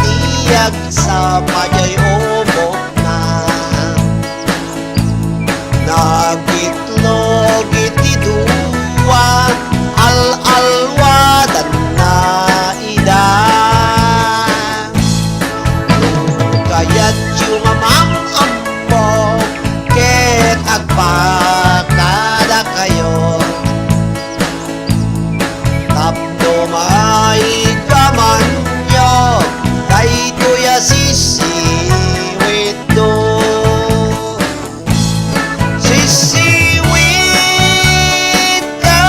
di agsapa jay umokna. Nagitlog iti dua, al-alwadanna ida. No kayatyo nga maam-ammo ket agpakadakayo, tapno maikamanyo daytoy a sisiwitko. Sisiwit ka,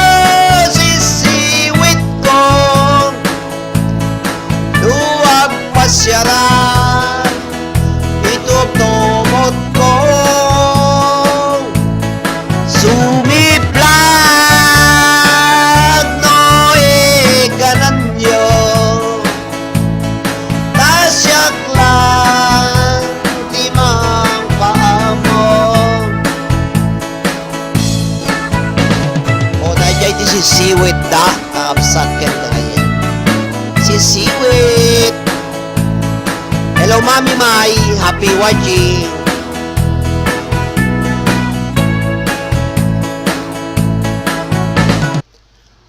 sisiwit ko. No agpasiaran, itubtubot ko. Sumiplag no igananyo. Ta siak lang ti mangpaammo. O, daydiay ti sisiwit da, kakabsat ken dagayem. Sisiwit. Hello, Mami Mai. Happy watching.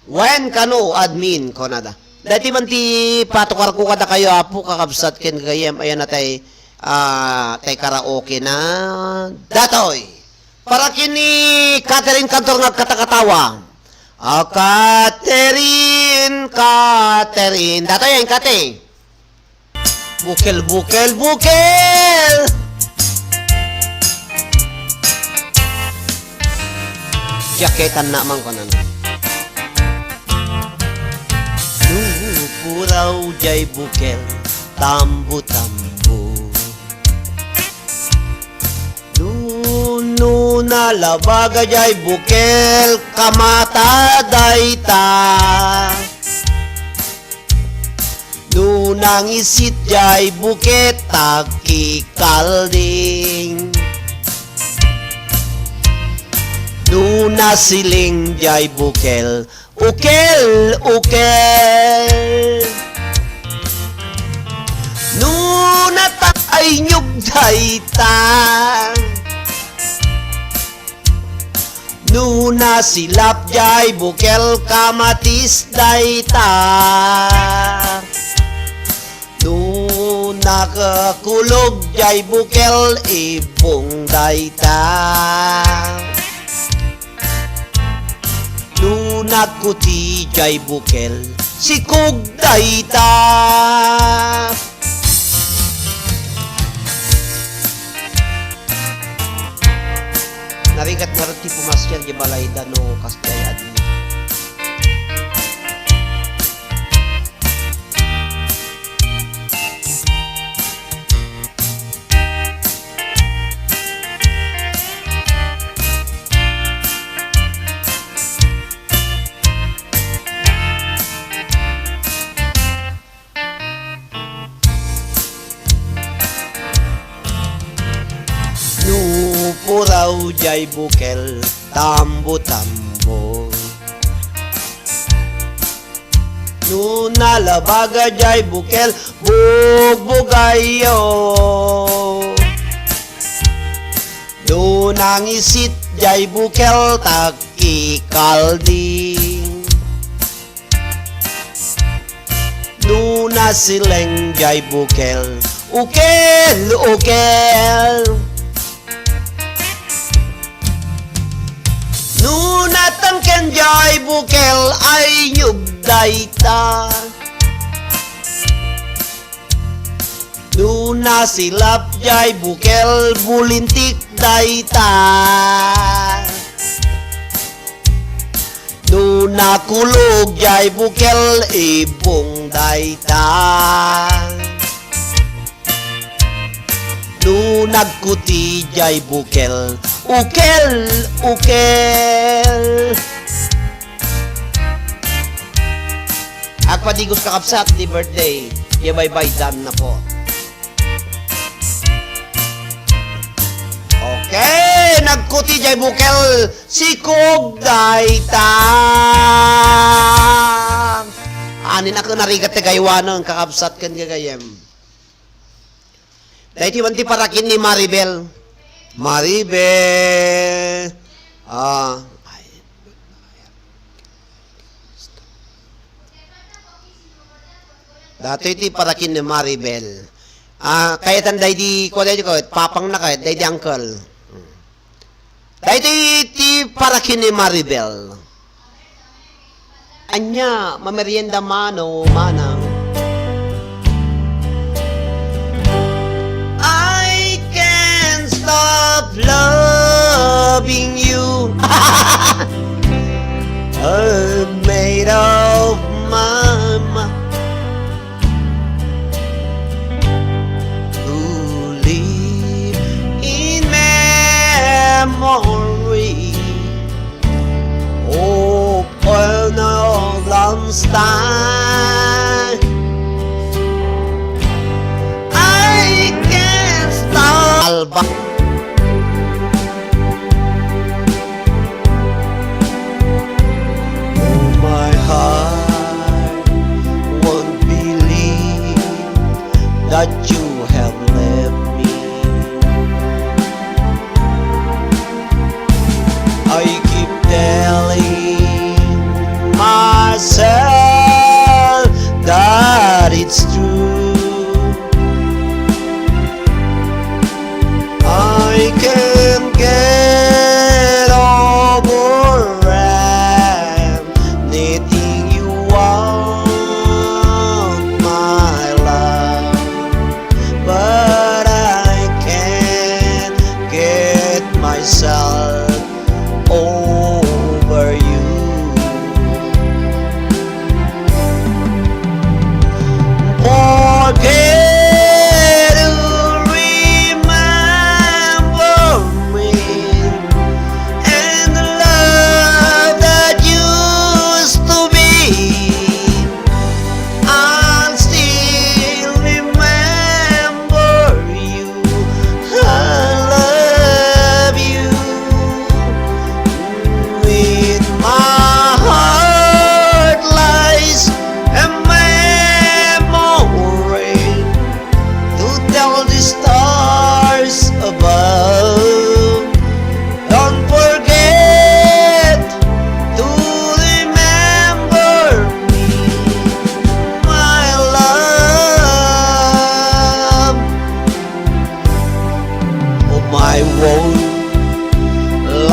Wen kano, admin, kunada. Daytoy man ti patukarko kadakayo, Apo, kakabsat, ken gagayyem, ayan natay, ah, tay karaoke na datoy. Para ken ni Catherine Cantor nga agkatakatawa. Ah, Catherine, Catherine. Datoy, ayan, Kate. Bukel, bukel, bukel! Jaketan na man ko na. No puraw jay bukel, tambo-tambo. No, no nalabaga jay bukel, kamata dayta. No nangisit jay bukel, agkikalding. No Nasiling jay bukel, ukel, ukel. No nataynyog dayta, no nasilap jay bukel, kamatis dayta. No nakakulog jay bukel, ibong dayta. No nagkuti jay bukel, sikog dayta. Narigat ngarud ti pumasyar di balayda no kasjay adi. No puraw jay bukel, tambo-tambo. No nalabaga jay bukel, bugbugayo. No nangisit jay bukel, takikalding. No nasileng jay bukel, ukel, ukel. No natangken jay bukel, aynyog dayta. No nasilap jay bukel, bulintik dayta. No nakulog jay bukel, ibong dayta. No nagkuti jay bukel, ukel, ukel. Agpadigos, kakabsat, di birthday. Ya baybay, done na po. Okay, nagkuti jay bukel, sikog dayta. Anin a narigat ti gaywanen, kakabsat ken gagayyem. Daytoy man ti parakin ni Maribel. Maribel. Ah. Daytoy ti parakin ni Maribel. Ah, kayatan daydi, kua daydi, kua, papangna kayat, daydi uncle. Daytoy ti parakin ni Maribel. Ania, mamerienda mano, manang? I can't stop loving you. I'm made up my mind to live in memory of an old love star. I can't stop. Alba. Oh, my heart won't believe that you have left me. I keep telling myself that it's true. I can't get over anything you want, my love, but I can't get myself over you.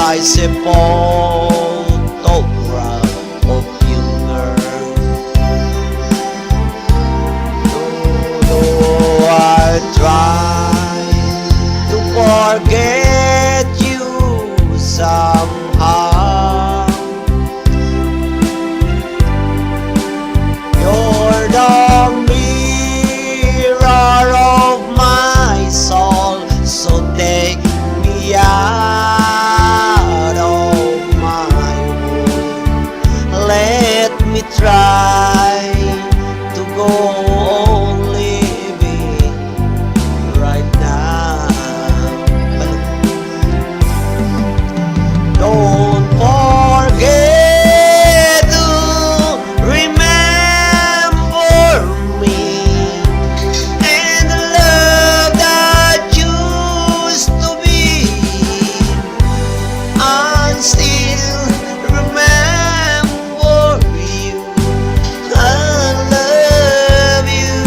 I say photograph of you, girl. Though I try to forget you somehow, you're the mirror of my soul, so take me out of my world. Let me try to go on living right now. Don't forget to remember me and the love that used to be. I still remember you. I love you.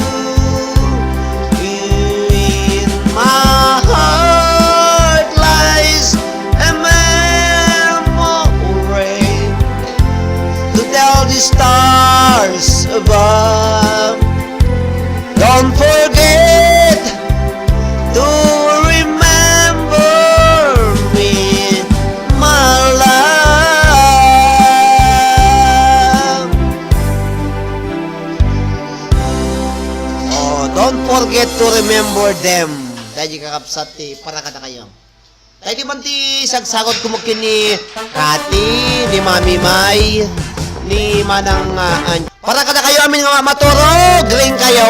In my heart lies a memory to tell the stars above. Don't forget to remember me, my love. Oh, don't forget to remember them. Daydi kakabsat ti para kadakayo. Daydi man ti sagsagot ko met ken ni Kati, ni Mami May, ni Manang, ah, An-, para kadakayo amin nga maturog, ring kayo.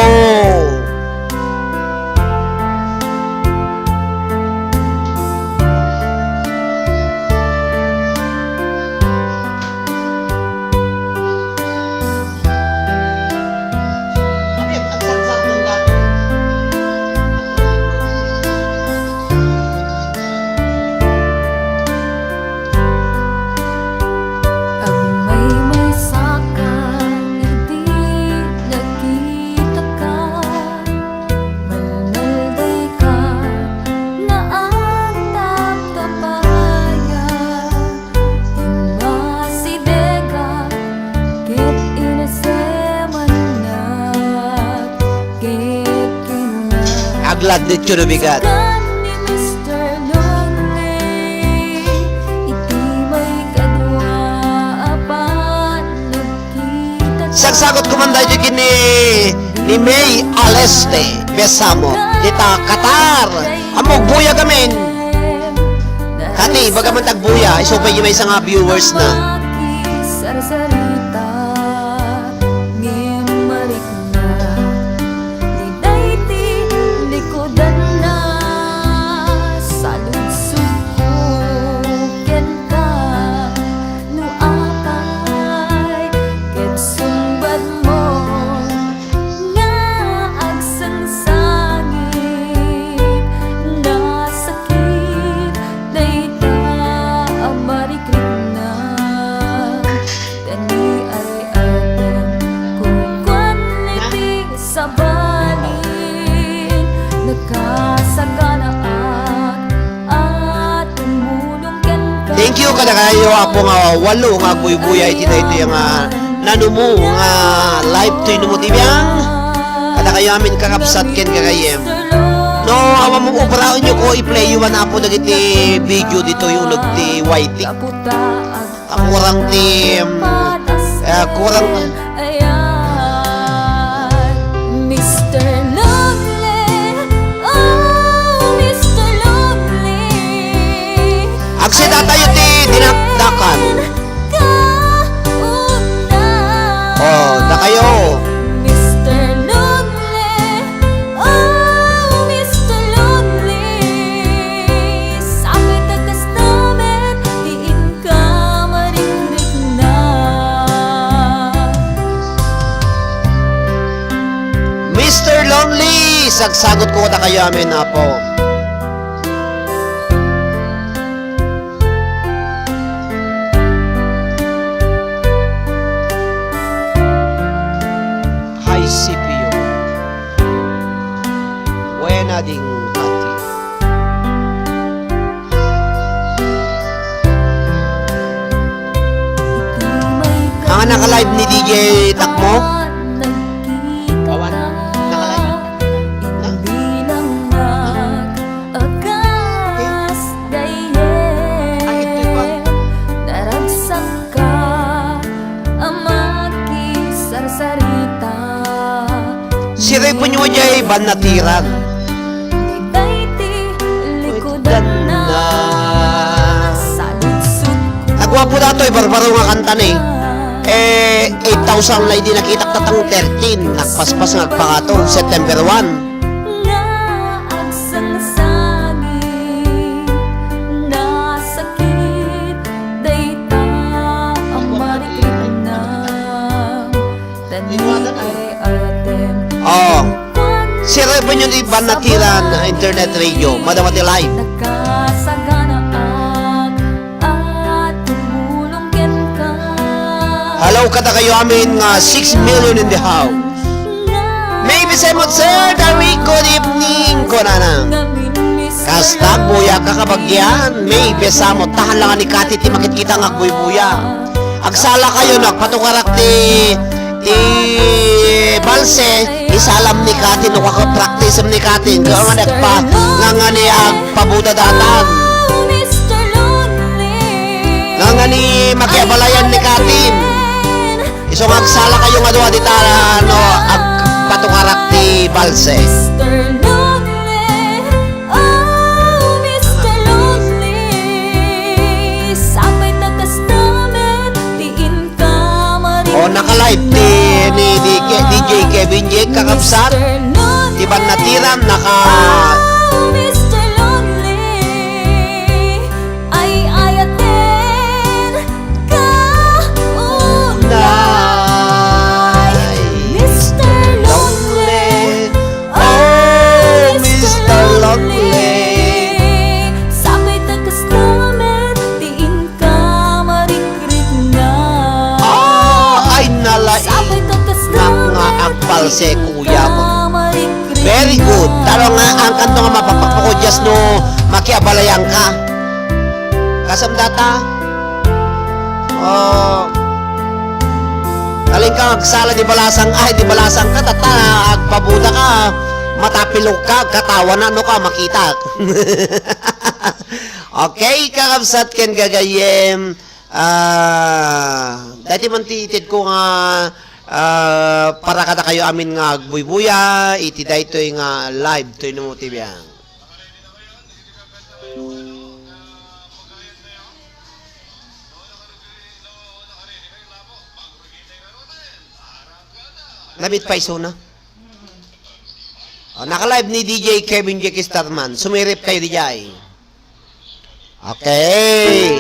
Agmaymaysakan idi nakitaka, malmaldayka, naagtagka paya, immasidegak, ket inasemannak, ket kinuna, agladetyo no bigat. Saan ni Mister Lonely, iti maikadua a pannagkita. Sagsagot ko man daytoy ken ni, ni May Aleste Besamo, dita Qatar. Ammok, buya gamin. Kati, ibaga man ta agbuya, isu pay maysa nga viewers na. Sarsarita, ngem marikna, ni daydi likudanna, saludsodko kenka, no apay ket sungbatmo nga agsangsangit, nasakit dayta a marikrikna. Dani ay-ayan, kukuan iti sabalin, nakasaganaak a tumulong kenka. Thank you kadakayo, Apo, nga walo nga agbuybuya iti daytoy nga nanumo nga live to Inumo ti Biang. Kadakayo amin kakabsat ken kagayyem. No, awan mo, obraenyo ko, i-play-yo man, Apo, dagiti video ditoy uneg ti Y T. Kaputa, ah, kurang ti, em, eh, kurang. Ayan, Mister Lonely, oh, Mister Lonely. Agsidatayo ti dinakdakan. Kauna. Oh, dakayo. Mister Lonely, oh, Mister Lonely, sapay ta kasta met ti inka marikrikna. Mister Lonely, sagsagot ko kadakayo amin, Apo. Hi, C P U. Buena ding Kati. Naka-live ni D J Takmo? Awan. Naka-live. Ay, ito pa. Siya rin po nyo jay bannatiran. Nagwapo datoy, barbaro nga kanta ni. Eh, eight thousand na idi nakitak tatang thirteen. Nagpaspas nga agpangato, September one. Oh. Siya rin po nyo di bannatiran internet radio. Madama ti live. Hello, kadakayo amin nga six million in the house. Maybe say mo, "Sir David, good evening," kunana. Kasta, agbuya ka kabagian. Maybe sa mo, tahan lang ni Kati ti makitkita nga agbuybuya. Agsala kayo, no? Agpatukarak ti, ti balse, isalam ni Kati, no? Kaka-practice ni Kati. Kaya nga nagpa-, nga nga ni agpabuda datan. Nga nga ni makiabalayan ni Kati. Isu nga agsala kayo nga dua dita, no, agpatukarak ti balse. Mister Lonely, oh, Mister Lonely, sapay ta kasta met ti inka mari-. O, naka-live ti ni D J, D J Kevin Jake, kakabsat. Ti bannatiran, naka- Oh, Mister Lonely, ay ayaten Kaunay, Mister Lonely. Oh, Mister Lonely. Sapay ta kasta met ti inka marikrikna. Ah, ay nalaing. Sapay ta kasta met ti inka marikrikna. Nak nga agbalse, kuya mo. Very good. Taro nga, ang kanto nga mapapakpako, just no, makiabalayan ka. Kasam data? Oh. Kaling ka agsala di balasang, ay, di balasang ka, tata, agpabuda ka, matapilog ka, agkatawa na, no ka, makita. Okay, kakabsat ken gagayem, ah, dati man ti ited ko nga, ah, para kadakayo amin nga agbuybuya, iti daytoy nga live, toy no mo ti biang. Namit pa isuna. Oh, naka-live ni D J Kevin Jake Starman. Sumirip kayo, D J. Okay.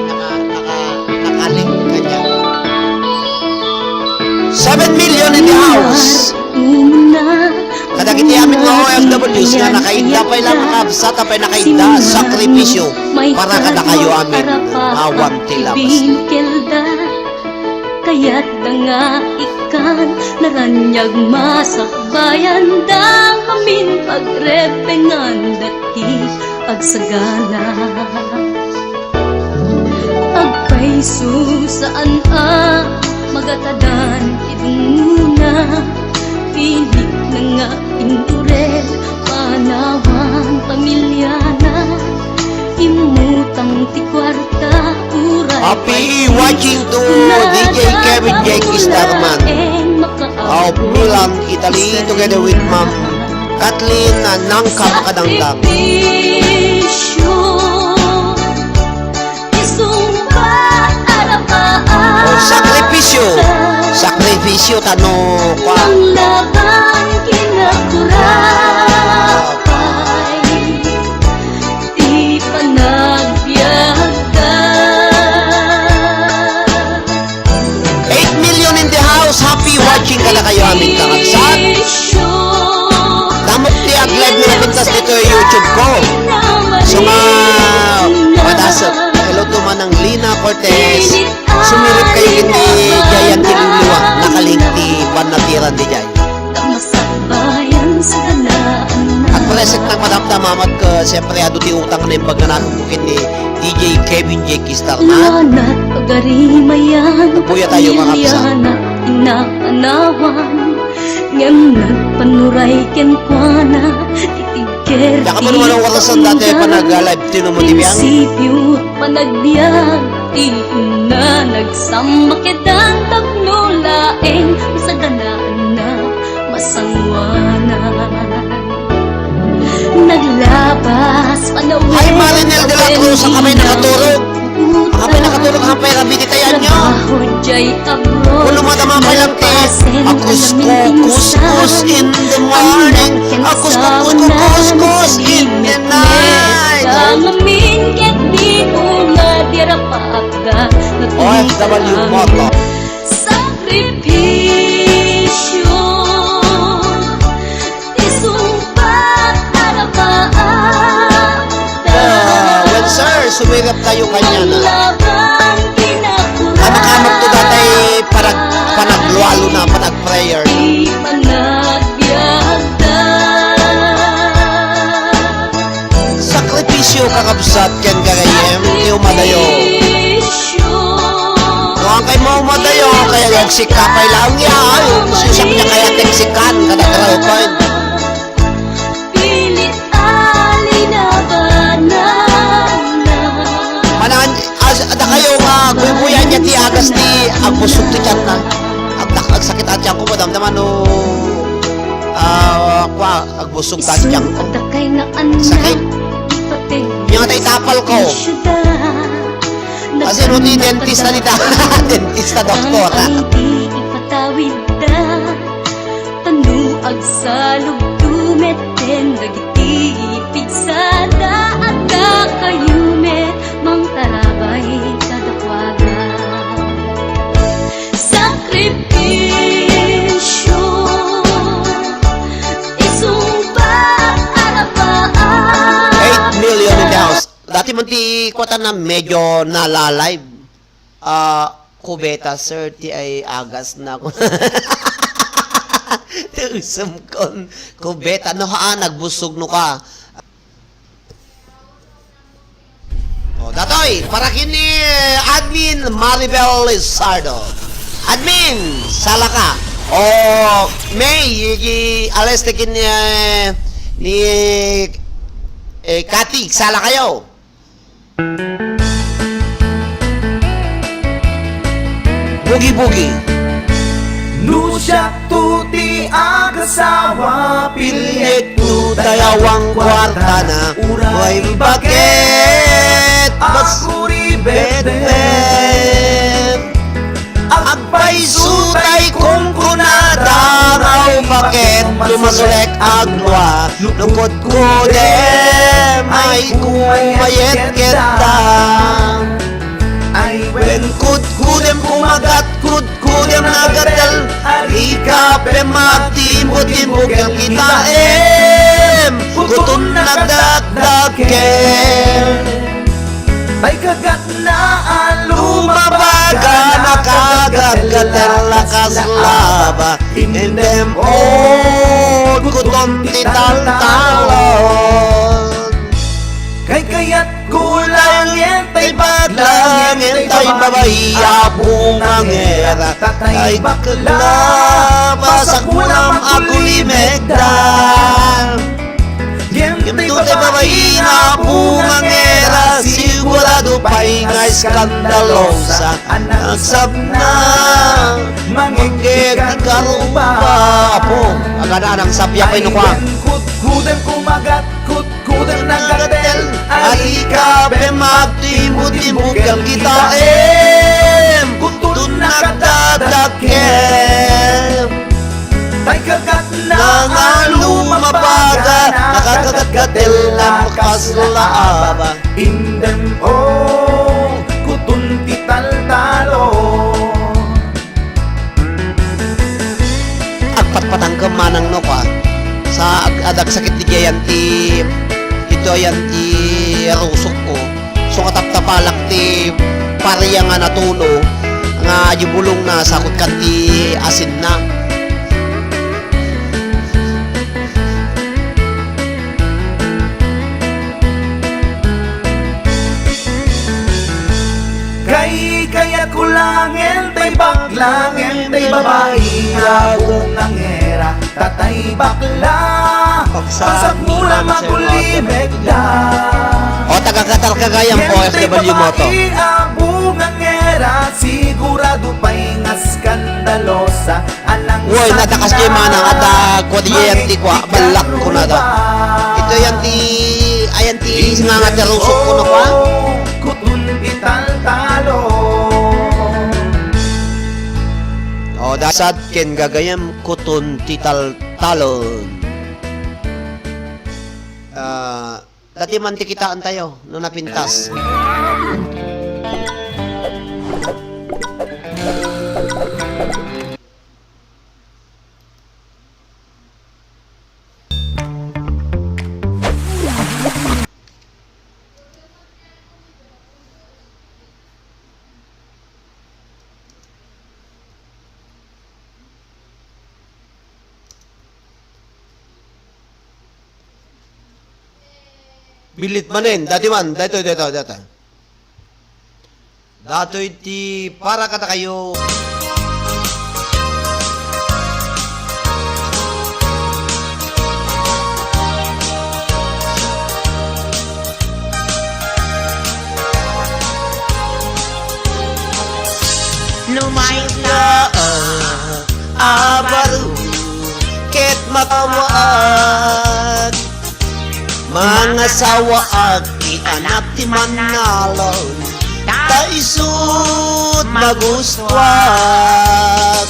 Naka, naka, naka-link ka dyan. Seven million in the house. Kadagiti amin nga O F Ws nga nakaidda pay lang, kakabsat, a pay nakaidda, sakripisyo para kadakayo amin nga awan ti labas. Kayatda nga ikkan, naraniag masakbayanda, amin pagrepengan dati agsagana. Agpayso saan a magatadan ti dungngona, pinikna nga inturel, panawan pamiliana, immutang ti kuarta, uray. Happy watching to D J Kevin Jake Starman of Milan, Italy, together with Ma'am Kathleen Nangka Makadangdang. Sakripisyo, isungbat a rapaat. Oh, sakripisyo. Sakripisyo, tano, kwa. Ang laban kinakurapay. Ti panagbiagda. Eight million in the house. Happy watching kadakayo amin, kakabsat. Damok ti ag-live nga napintas ditoy YouTube ko. So nga, madasep. Hello to Manang Lina Cortez. Sumirip kayo iti Jayan ti Liliwa. Nakaling ti panatiran di jay. At present ng madamdam Mamat ka, siyempre, adu ti utang nga naimbag nga nakemko ken ni D J Kevin J Kistarnan. Lanat pagarimayan, Puya tayo, mga kapsa. Pamilya na inakanawan, ngem nagpanuray kenkuana, ti tigger. Diak man wala orasan dati ay panag-live ti no mo ti biang. Prinsipyo, panagbiag, ti inna, nagsammakedan tapno laeng, masaganaanna, masanguanan. Naglabas, panawen. Ay, Marinel de la Cruz, ang kamay nakaturog. Ang kamay nakaturog, ang pay rabiditayan nyo. Trabaho, jay abroad. Ulo mo, tama pa lang, te. Akus ko, kuskus in the morning. Akus ko, kuskus, kuskus in the night. Ang amin, ket di ko nga dirapatda. O F W mo to. Sakripisyo. Isungbat arabaan. Ah, well, sir, sumirap tayo kanya na. Ang laban kinakulan. Kamakam to datay panag-, panaglualo na, panag-prayer. Di panagbiagda. Sakripisyo, kakabsat, ken gagayyem, ti umadayo. Sakripisyo. No, ang kay mo umadayo, kaya agsikapay lang ya. Ay, sisak niya kaya agsikan, kada karaokan. Pilit a linabanan. Manan, as, adda kayo nga guyguyan niya ti agas ti agbusog ti tiyan na. Agdak-, agsakit a tiyan ko, madamdaman no, ah, kwa, agbusog ta ti tiyan ko. Sakit. Ipateg. Yung atay tapal ko. Kasi no, ti dentista dita. Dentista, doktor. Ang, ang di ipatawid da. Tano agsalugto met ken dagiti pigsada, adda kayo met mangtarabay kadakuada. Sakripisyo, isungbat arabaan. Eight million in the house. Dati man ti kuwatan na medyo nalalive. Ah, kubeta, sir, ti ay agas na. Ti usem kon kubeta. No, haan, nagbusog no ka. O, datoy, para ken ni Admin Maribel Lizardo. Admin, sala ka. O, May, igi, alas ti ken ni, eh, ni, eh, Kati, sala kayo. Bugi-bugi. No siakto ti agasawa, pilnekto tay awan kuartana, uray baket, bas-, agkuribetbet. Agpayso tay kunkunada, raw baket, tumasulek aglua, no kudkudem, ay kumayet ketta. Ay wen kudkudem kumagat, kudkudem nagatel, arika pemagtimbo-timbo ken kitaem, kuton nagdakdakkel. Tay kagat na a lumabaga, nakagatgatel a kas laba, indem on kuton ti taltalon. Kaykayatko laengen tay badlangen tay babai a bungangera, tay bakla, pasakulam a kulimekda. Ngem daytoy babai nga bungangera, sigurado pay nga eskandalosa a nagsabna, mangegget ti karuba. Apo, agana nang sapya pay no kua. Ay, kudkudem kumagat, kudkudem nagatel, arika pay magtimbo-timbo ken kitaem, kuton nagdadakkel. Tay kagat na nga lumabaga, nakagatgatel a kas laba. Indem o kuton ti taltalon. Agpatpatangkem manang no kua. Sa ag-, adag sakit di gayan ti, ito ayan ti rusok ko. So, kataptapalak ti paria nga natuno, nga adi bulong na sakot kan ti asin na. Langem tay babai nga abu nga ngera, tatay bakla. Pagsagmula magulimekda. O, taga-Qatar ka gayam, O F W mo to. Tay babai abu nga ngera, sigurado pay nga skandalosa. Woy, natakas jay manang, ata kua di ayan ti kua, ballak ko na da. Ito yan ti, ayan ti, nga nga ti rusok ko na kua. Kuton ti taltalon. O, dasad ken gagayem, kuton ti taltalon. Ah, dati man ti kitaentayo, no napintas. Bilit manen, dati man, daytoy, daytoy, daytoy. Datoy ti para kadakayo. No maysa a baro ket makawaak, mangasawaak ti anak ti mannalon, ta isut' magustuak.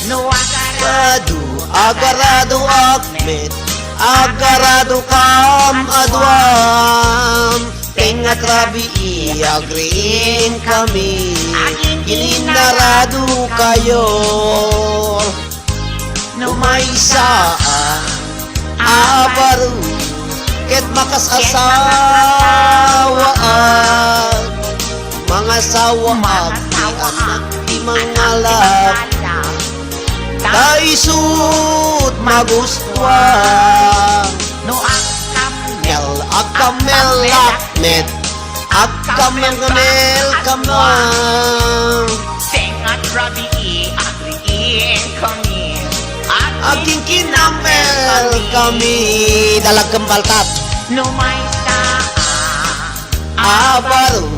No agarado, agaradoak met, agaradokam a duam. Tengnga ti rabii, agriingkami, agingginaradokayo. Kayo. No maysa a baro ket makasasawaak, mangasawaak ti anak ti mangalap. Ta isut' magustuak. No agkamel, agkamelak met, agkamelkamelkam. Tengnga ti rabii, agriingkami, agingkinamelkami. Dalagkem paltat. No maysa a baro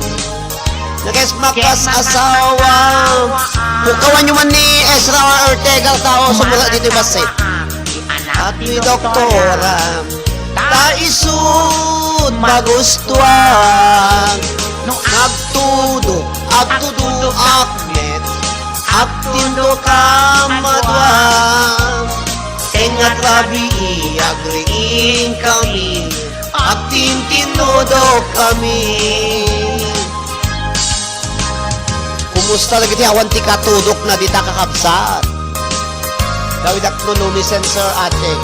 ket makasasawa. Pukawanyo man ni Ezra Ortega, tao sumurot ditoy bassit. At ni doktora, ta isut' magustuak. Nagtudok, agtudoak met, agtindokam a duam. Tengnga ti rabii, agriingkami, agtintinudokami. Kumusta dagiti awan ti katudokna dita, kakabsat? Dawidak no lumisenser, ate.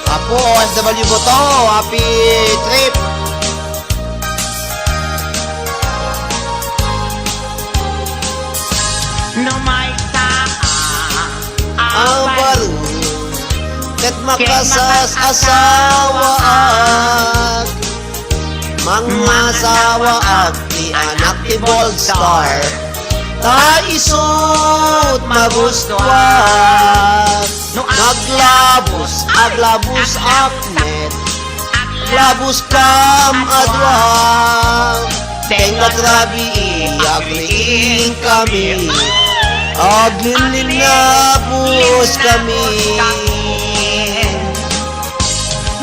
Apo, O F W mo to. Happy trip. No maysa a baro ket makasasawaak, mangasawaak ti anak ti Bold Star. Ta isut' magustuak. No aglabos, aglabosak met, aglaboskam a duam. Tengnga ti rabii, agriingkami, aglinlinlaboskami.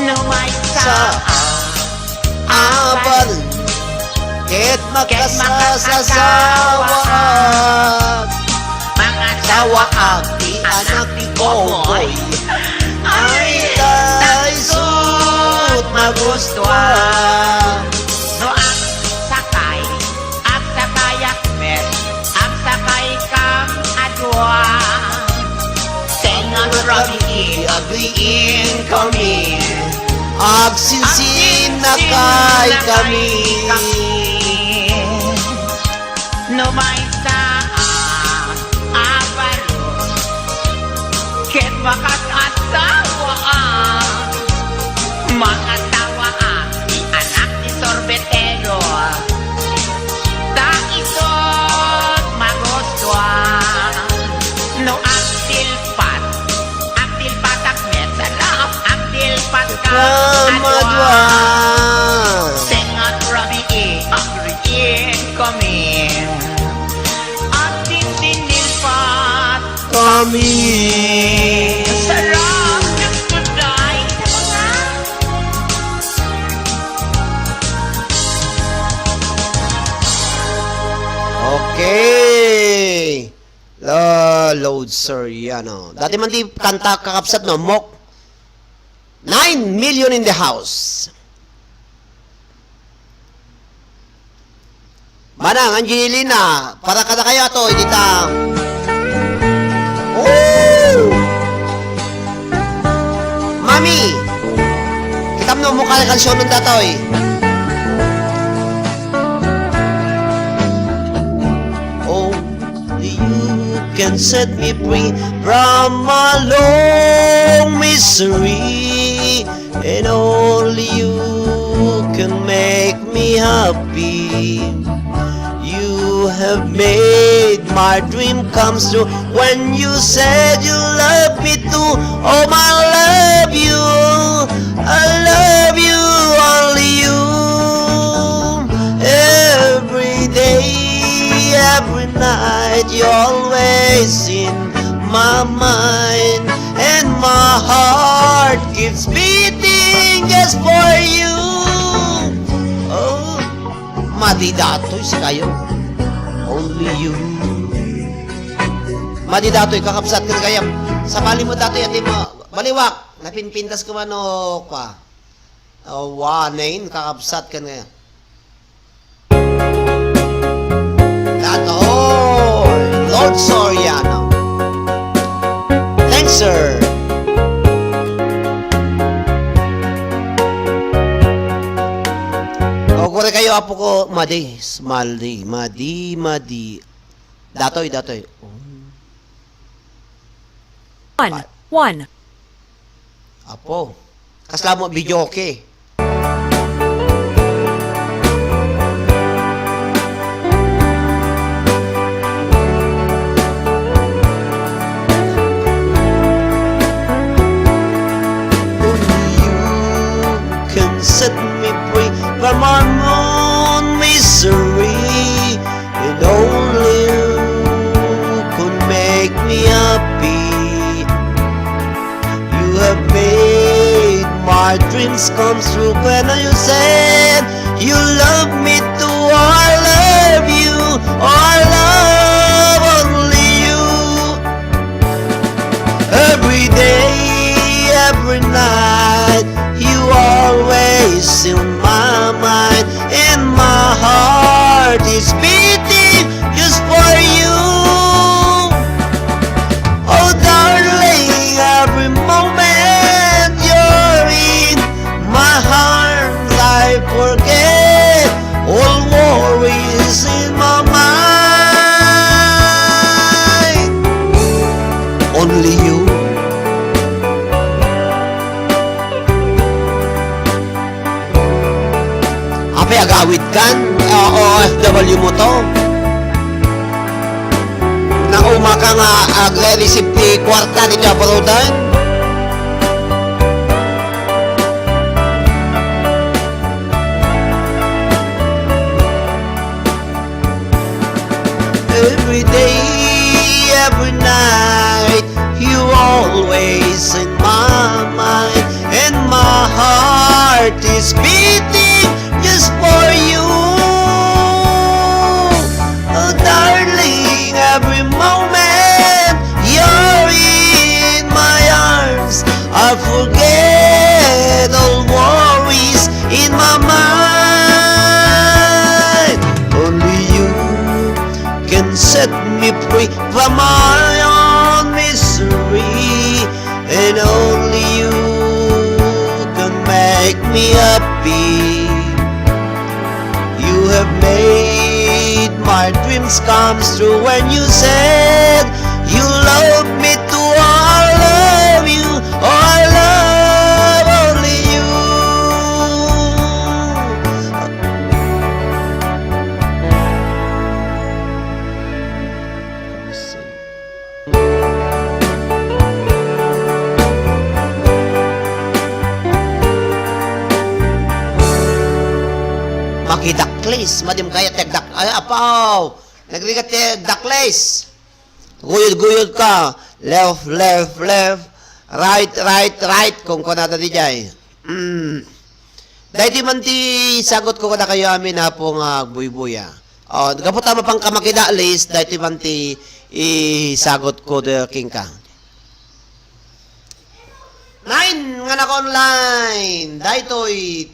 No maysa a baro ket makasasawaak, mangasawaak ti anak ti Kokoy. Ay, ta isut' magustuak. No agsakay, agsakayak met, agsakaykam a dua. Tengnga ti rabii, agriingkami, agsinsinakaykami. No maysa a baro ket makasasawaak, mangasawaak ti anak ti sorbetero. Ta isut' magustuak. No Madwa. Tenga rabii, agriin kami. At tintinilpat Kami. Sarap ng tuday sa mga Okay. La Lord Soriano. Dati man ti kanta kakabsat no, Mok. Nine million in the house. Manang Angelina, para kadakayo ato, dita. Oh! Mami, kitam no, mukha kansion ng datoy. Oh. Only you can set me free from a long misery, and only you can make me happy. You have made my dream come true when you said you love me too. Oh, I love you, I love you, only you. Every day, every night, you're always in my mind, and my heart keeps beating just for you. Oh, madi datoy sikayo. Only you. Madi datoy, kakabsat, ken gayam. Sabali mo datoy, ati mo, baliwak. Napinpintas ko man, o, kwa. Awanen, kakabsat, ken gayam. That all, Lord Soriano. Thanks, sir. O, kore kayo, apo ko, madi, madi, madi, madi. Datoy, datoy. One, one. Apo, kasla mo videoke. Only you can set me free from my own misery. And only you could make me happy. You have made my dreams come true when you said you love me too. I love you. I love only you. Every day, every night, you always in my mind, and my heart is beating just for you. Oh, darling, every moment you're in my arms, I forget all worries in my mind. Only you. Apay agawid kan? O, O F W mo to. Nauma ka nga agre-receive ti kuarta ditoy abroaden? Every day, every night, you always in my mind, and my heart is beating just for you. Oh, darling, every moment you're in my arms, I forget all worries in my mind. Only you can set me free from my own misery, and only you can make me happy. You have made my dreams come true when you said you love me too. I love you. I love only you. Makidaklis, madi kayat ti agdak-, ay, apaw! Nagrigat ti agdaklis. Guyod-guyod ka. Left, left, left. Right, right, right. Kunkunada diay. Mm. Daytoy man ti sagot ko kadakayo amin, Apo, nga agbuybuya. O, gapu ta mapanka makidaklis, daytoy man ti isagot ko da kenka. Nine nga naka-online. Daytoy.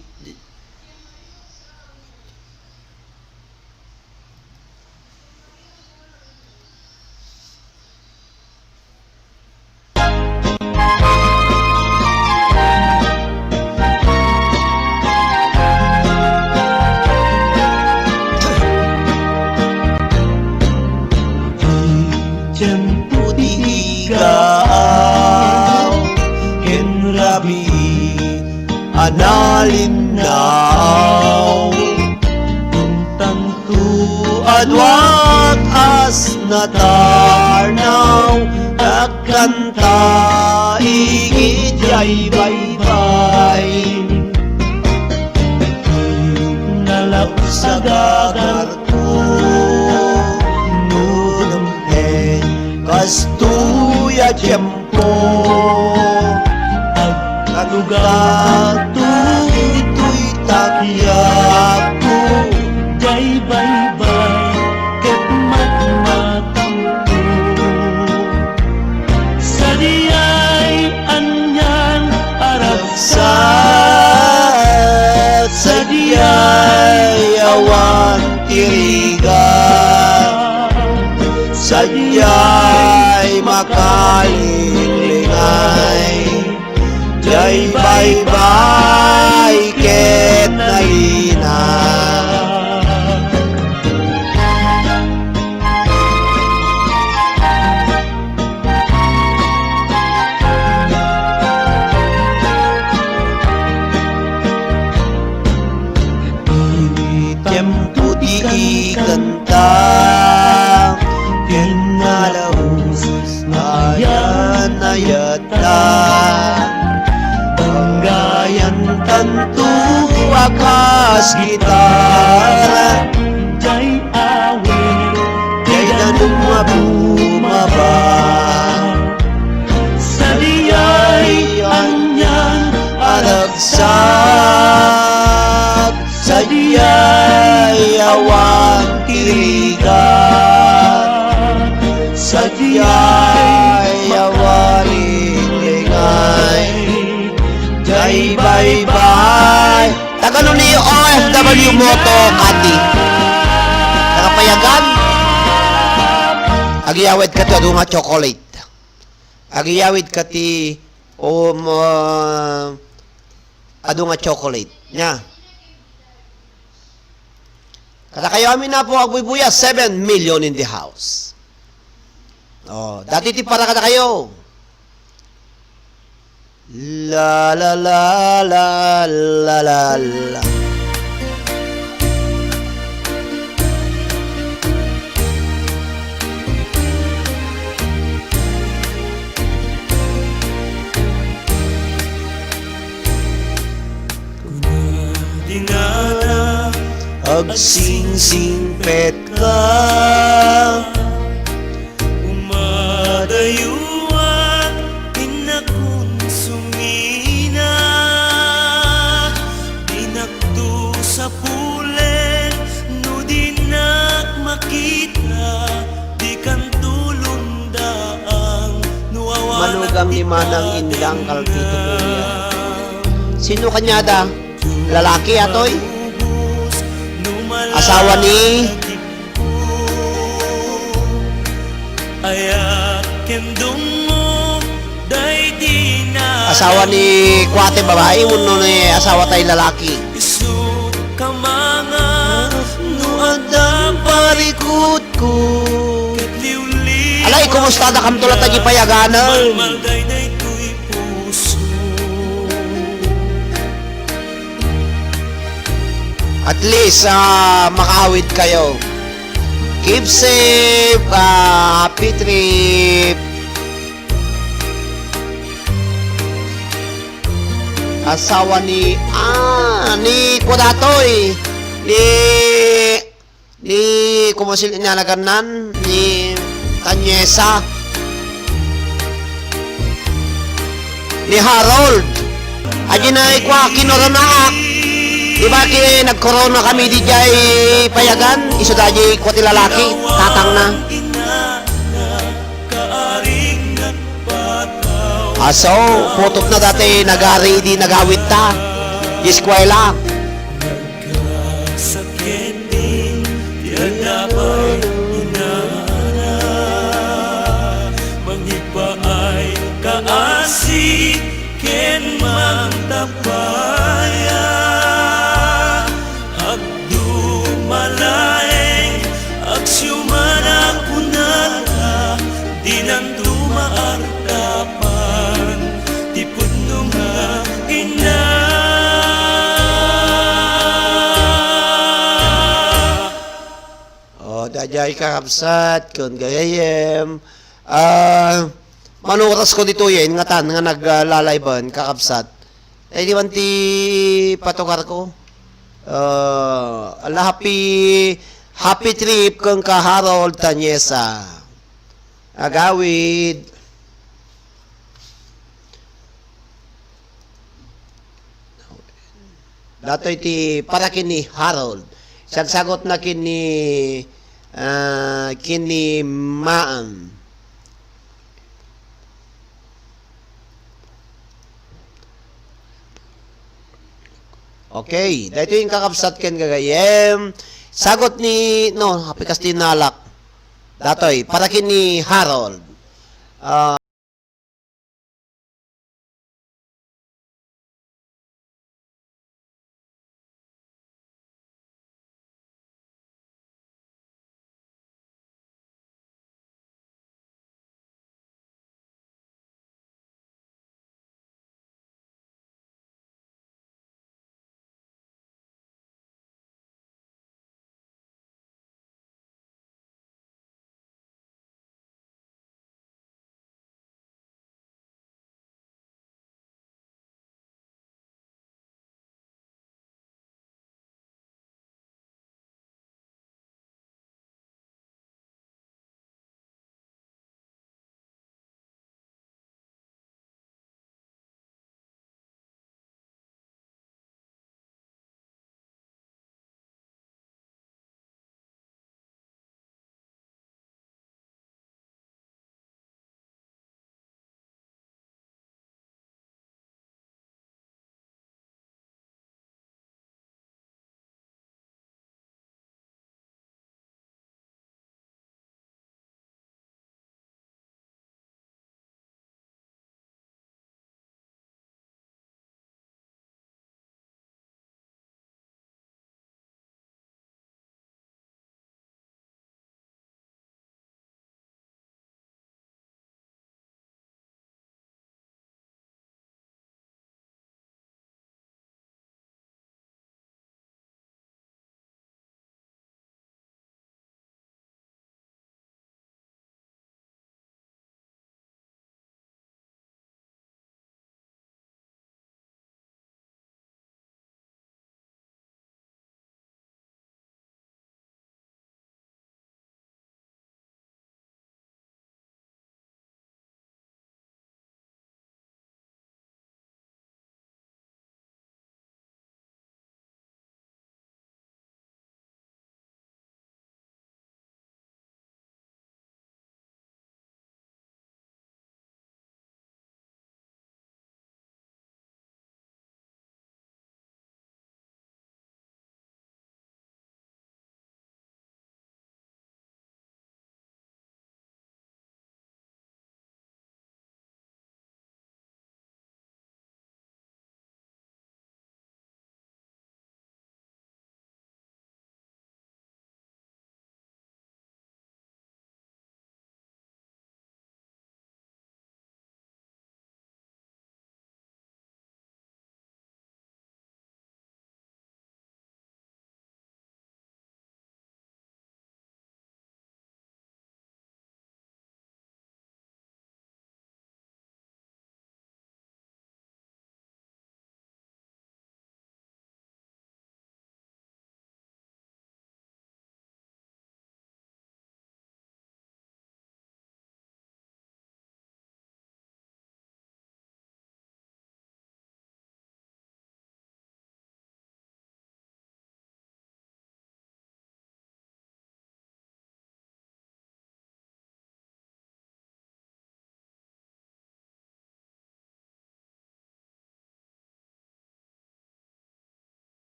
Tiempo ti igaaw ken rabii a nalinnaw. Tanto a duak as natarnaw, agkanta idiay baybay. Nalaus a gagarko, no dumteng kastoy a tiempo. Agkalugat toy takyak ko, diay baybay ket matmatamko. Sadiay anian a ragsak, sadiay awan ti rigat, sadiay makalinglingay, diay baybay ket nalina. Tiempo ti ikanta ken nalaus nga ayan-ayatta. Banggayan tanto a kas gitara, diay awit ti danum a bumaba. Sadiay anian a ragsak, sadiay awan ti rigat, sadiay awan ti lingay, diay baybay. Taga-ano ni O F W mo to, Kati? Taga Payagan? Agyawidka ti adu nga chocolate. Agyawidka ti, um, ah, adu nga chocolate. Nia. Kadakayo amin, Apo, agbuybuya, seven million in the house. O, daytoy ti para kadakayo. La, la, la, la, la, la, la. Kuna ti nana, agsingsingpetka. Umadayo a, innak konsumina. Dinak dusa pulen no dinak makita. Dikan tulong daang no awan. Manugam ni Manang Indang Kalpito Kuya. Sino kaniada? Lalaki, atoy? Asawa ni Asawa ni kuate, babae, wenno ni asawa tay lalaki? No adda parikutko. Alay, kumusta da kanto la ta di payaganen? At least, ah, makaawid kayo. Keep safe, ah, happy trip. Asawa ni, ah, ni Kudatoy. Ni, ni, kumasil niya nagannan, ni Tanyesa, ni Harold. Adi na ikwa kinoronaak. Di ba ki nagkorona kami di jay payagan? Isu da jay ikwa ti lalaki, tatangna. Aso, putotna dati nagari di nagawidta. Eskwela. Sakit ti addaw inana, mangipaay kaasi ken mangtapaya. Agdumalaeng agsiuman a kunana, dinanto maartapan ti pudno nga ina. O, daydiay kakabsat, ken gagayyem. Ah, manuras ko ditoyen, ngatan, nga naglalayban, kakabsat. Ay, di man ti patugar ko. Ah, ala, happy, happy trip ken ka Harold Tanyesa. Agawid. Datoy ti para ken ni Harold. Sagsagutna ken ni, ah, ken ni Maan. Okay, daytoy ing kakabsat ken gagayyem. Sagut ni, no, happy kas ti nalak. Datoy, para ken ni Harold. Ah,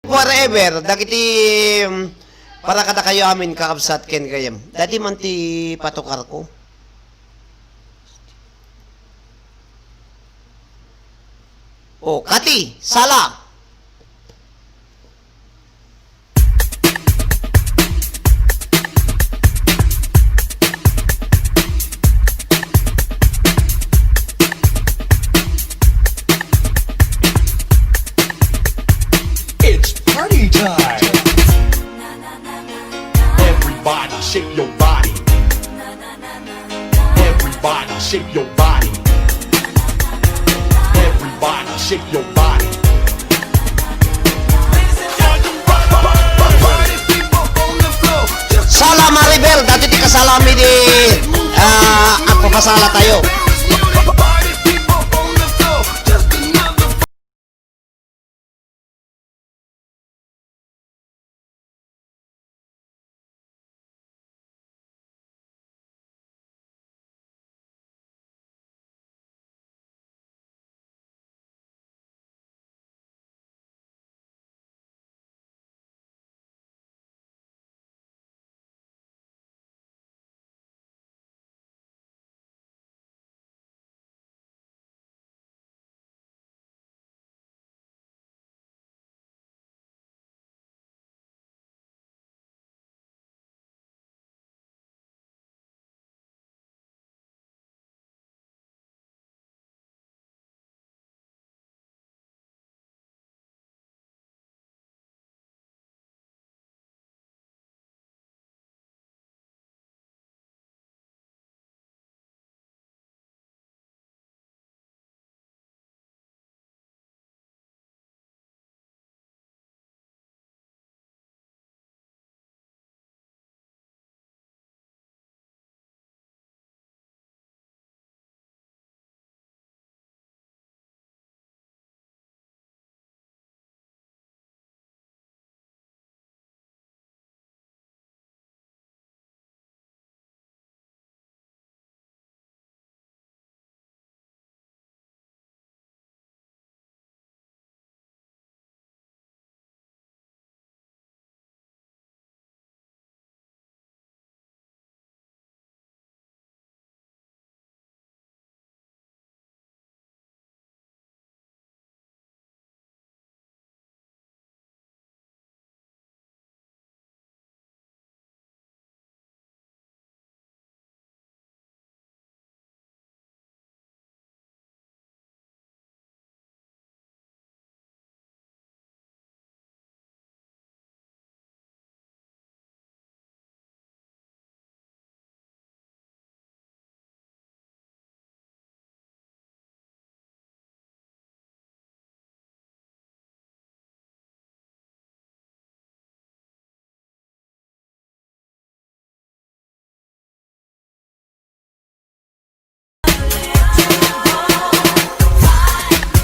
Forever, dagiti, mm, para kadakayo amin, kakabsat, ken gayyem. Daydi man ti patukarko. O, kati, sala. It's party time. Everybody shake your body. Everybody shake your body. Everybody shake your body. Sala Maribel, daytoy ti kasalami di, ah, agpapasala tayo.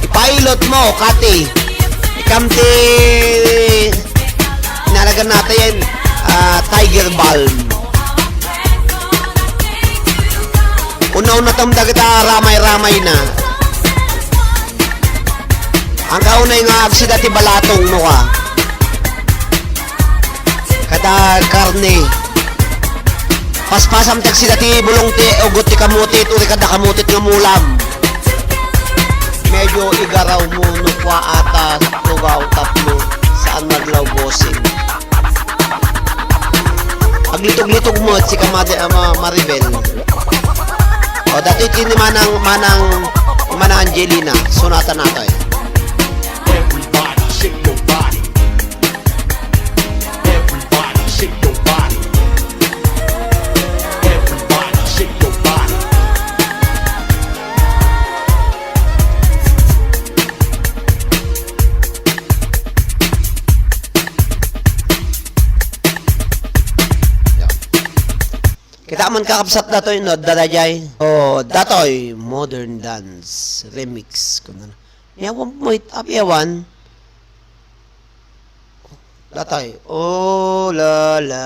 Ipilot mo, Kati. Ikam ti nalagan natin, ah, Tiger Balm. Una-una tam dagita ramay-ramay na. Ang kaunay nga agsida ti balatong mo ka. Kada karne. Paspasam ti agsida ti bulong ti ugot ti kamote, uray kada kamote nga mulam. Medyo igaraw mo no kua ata tugaw tapno saan naglaw bossing. Aglitog-litog mo, si Kamade, ah, Ma-, Maribel. O, dati ti ni Manang, Manang, Manang Angelina, sunatan natin. Everybody shake your body. Everybody shake your body. Everybody shake your body. Kita man kakabsat datoy, no, dadayay. O, datoy, modern dance remix. Kuno na. Yawan mo it-, ap-, yawan. Datoy. Oh, la, la.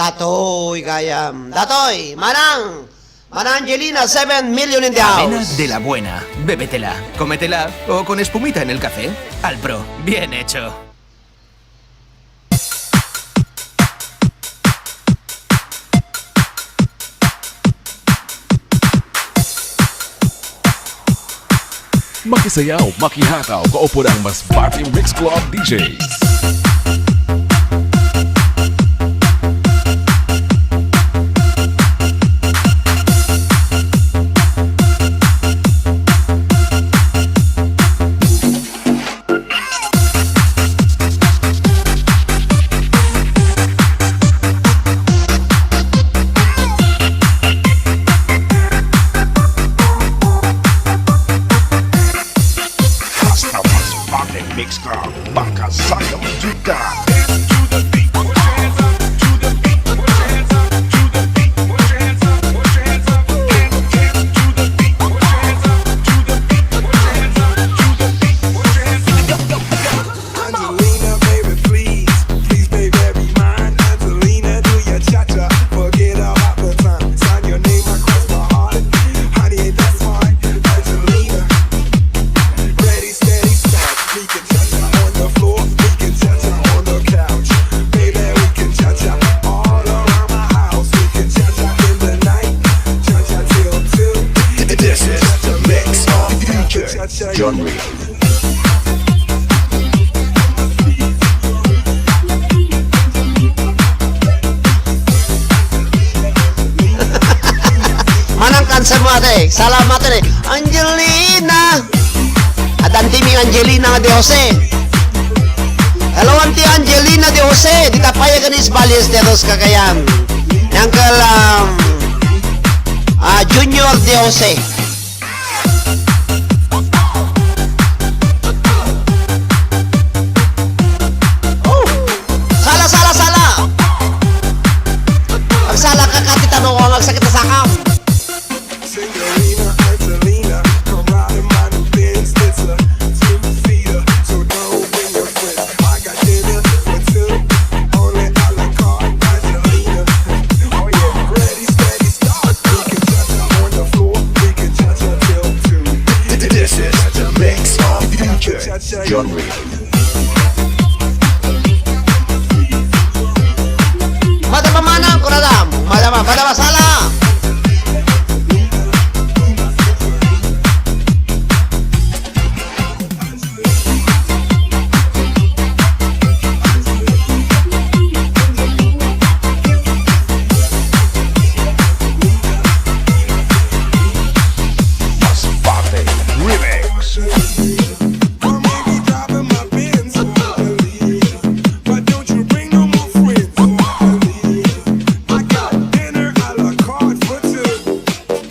Atoy, gayam. Datoy, manang! Manang Angelina, seven million in the Avena house. De la buena. Bébetela, cómetela o con espumita en el café. Alpro, bien hecho. Makisayaw, makihataw, kaupo ng Masbate Mix Club D Js. Hasta Masbate Mix Club, Pangasinan, Yucatan. Angelina, baby, please, please, baby, be mine. Angelina, do your cha-cha. Forget about the time. Sign your name across my heart. Honey, ain't that smart? Angelina, ready, steady, start. We can cha-cha on the floor. We can cha-cha on the couch. Baby, we can cha-cha all around my house. We can cha-cha in the night. Cha-cha till two. This is the mix of D J John Reed. Manang kanser mo, ate. Salamat, ate. Angelina. Adda auntie mi Angelina De Jose. Hello, Auntie Angelina De Jose. Dita pay ken East Valle Esteros, Cagayan. Ni Uncle, um, ah, Junior De Jose. Oh! Sala, sala, sala! Agsala ka, Kati, ta no, agsakit a sakam. Signorina Angelina, come ride in my new Benz. It's a two-seater, so don't bring your friends. I got dinner for two, only a la carte. Angelina, oh yeah, ready, steady, start. We can cha-cha on the floor, we can cha-cha till two. This is the mix of D J John Reed. Madama manang, kunada, madama, madama sala. Masbate Remix.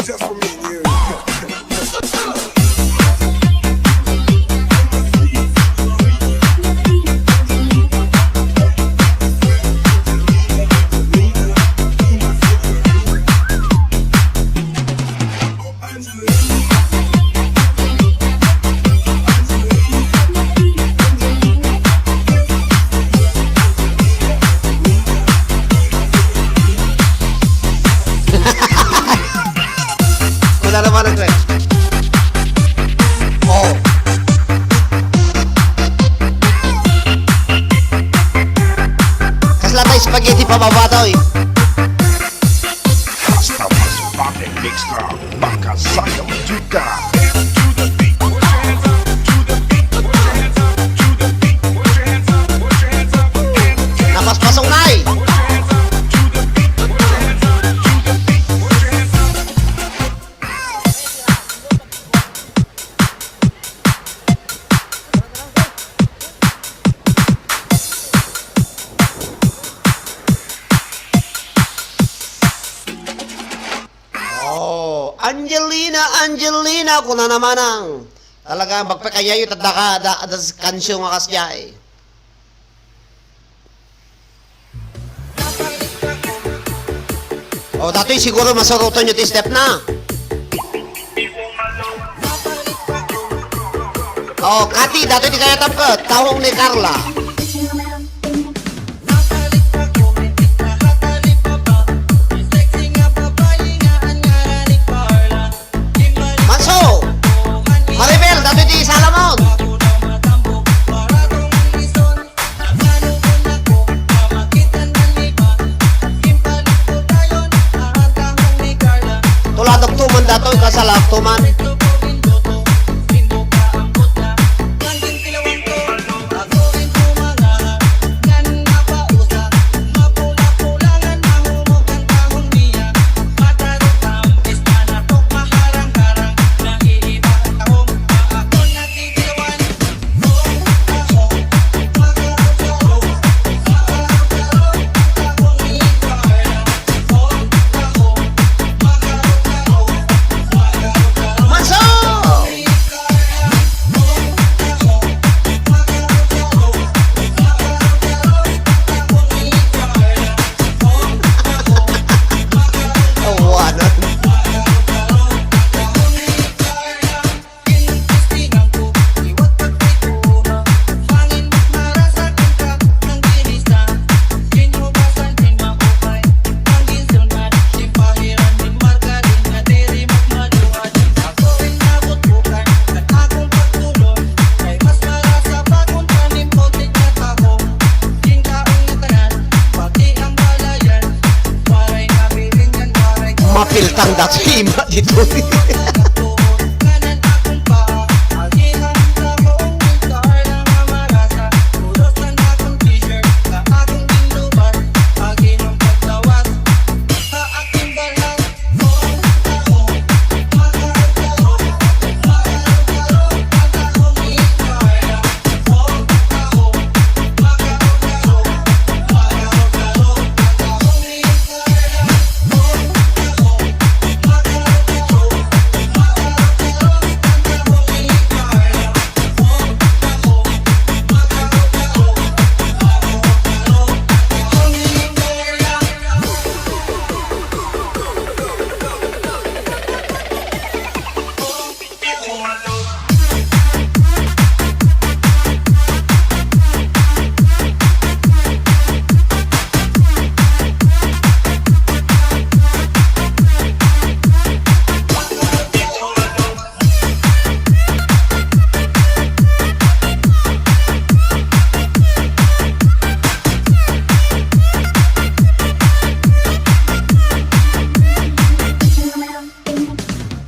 Just for me and you. Wala naman ang ref. Oh. Kasla tayo spaghetti pababa to, eh. Hasta Masbate Mix Club, Pangasinan, Yucatan. Napaspasong na, eh. Oh, Angelina, Angelina, kunana manang. Talaga, magpakayayot, adda ka, adda, adda kansiyon nga kasdiay. Oh, datoy siguro masurotenyo ti step na. Oh, Kati, datoy ti kayatna ket, tahong ni Carla. Piltang dati ima dito.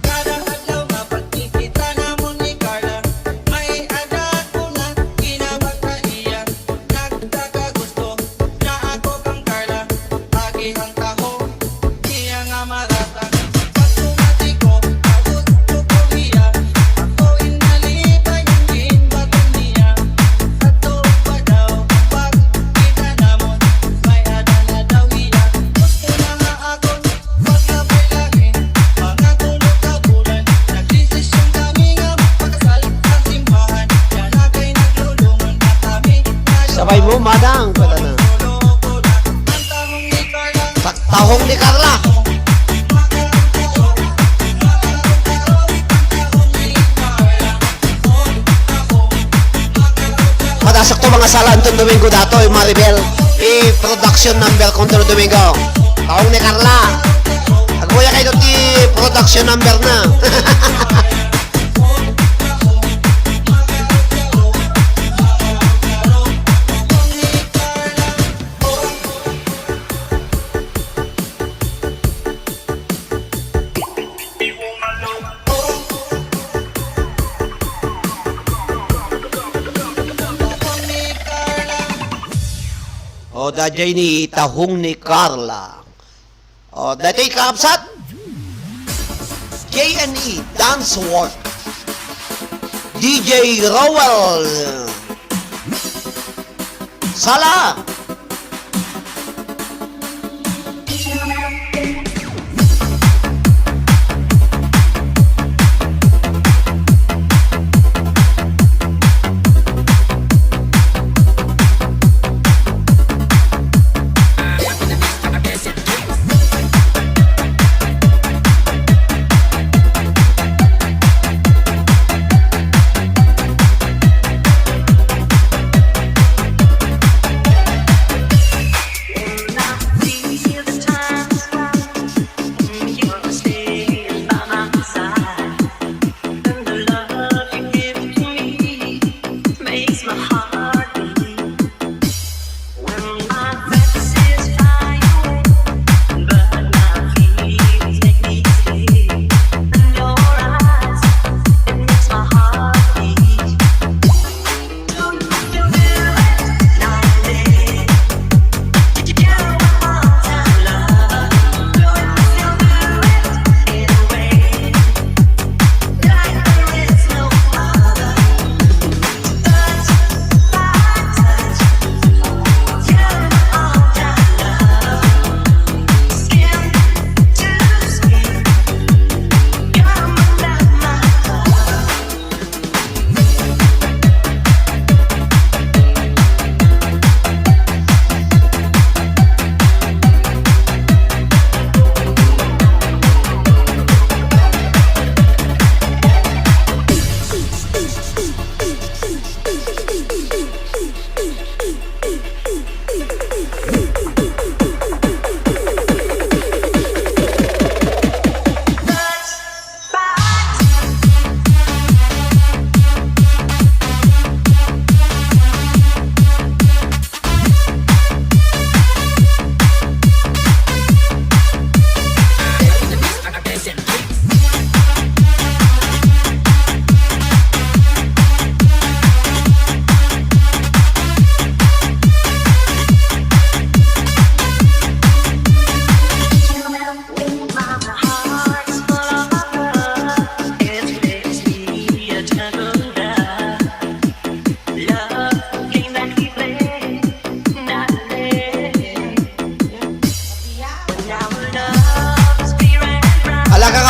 Kada adlaw nga pagkikita namon ni Carla, may adda ko nga kinabagta iya. Nagkakagusto na ako kang Carla, agihan taho niya nga marasa. Pagtumati ko, agusto ko iya, ako inalipay ang ginbaton niya. Sadto pa daw, pagkita namon, may adda na daw iya. Gusto na nga akon Sabay mo, madang, pala na. Tahong ni Carla. Padasakto mga sala, Anton Domingo datoy, Maribel. I-production number ko, Anton Domingo. Tahong ni Carla. Agbuya kayo ti production number na. O, daydiay ni Tahong ni Carla. O, daytoy kakabsat, J N E Dance World, D J Rowell. Sala!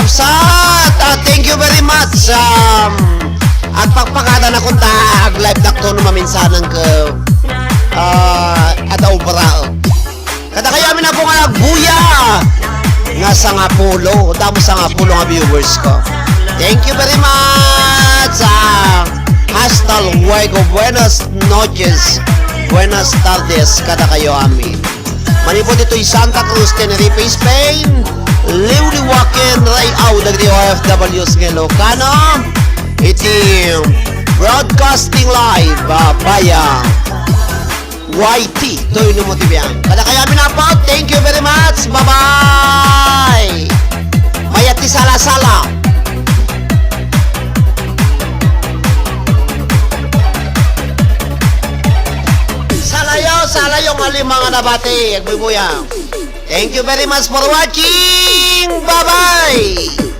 Sat, ah, thank you very much. Um, agpakpakada na kunta ag-live dakto no maminsanan ka, ah, ada obra. Kadakayo amin a bunga agbuya nga sangapulo, damo sangapulo nga viewers ko. Thank you very much. Ah, hasta luego. Buenas noches. Buenas tardes kadakayo amin. Manipud ditoy Santa Cruz, Tenerife, Spain. Liwliwaken, Ray Au, dagiti O F Ws nga Ilocano. Iti broadcasting live, ah, via Y T, Toy no mo ti biang. Kadakayo amin a po, thank you very much. Bye-bye. Mayat ti sala-sala. Salayo, salayo nga lima nga nabati. Agbuybuya. Thank you very much for watching. Bye-bye.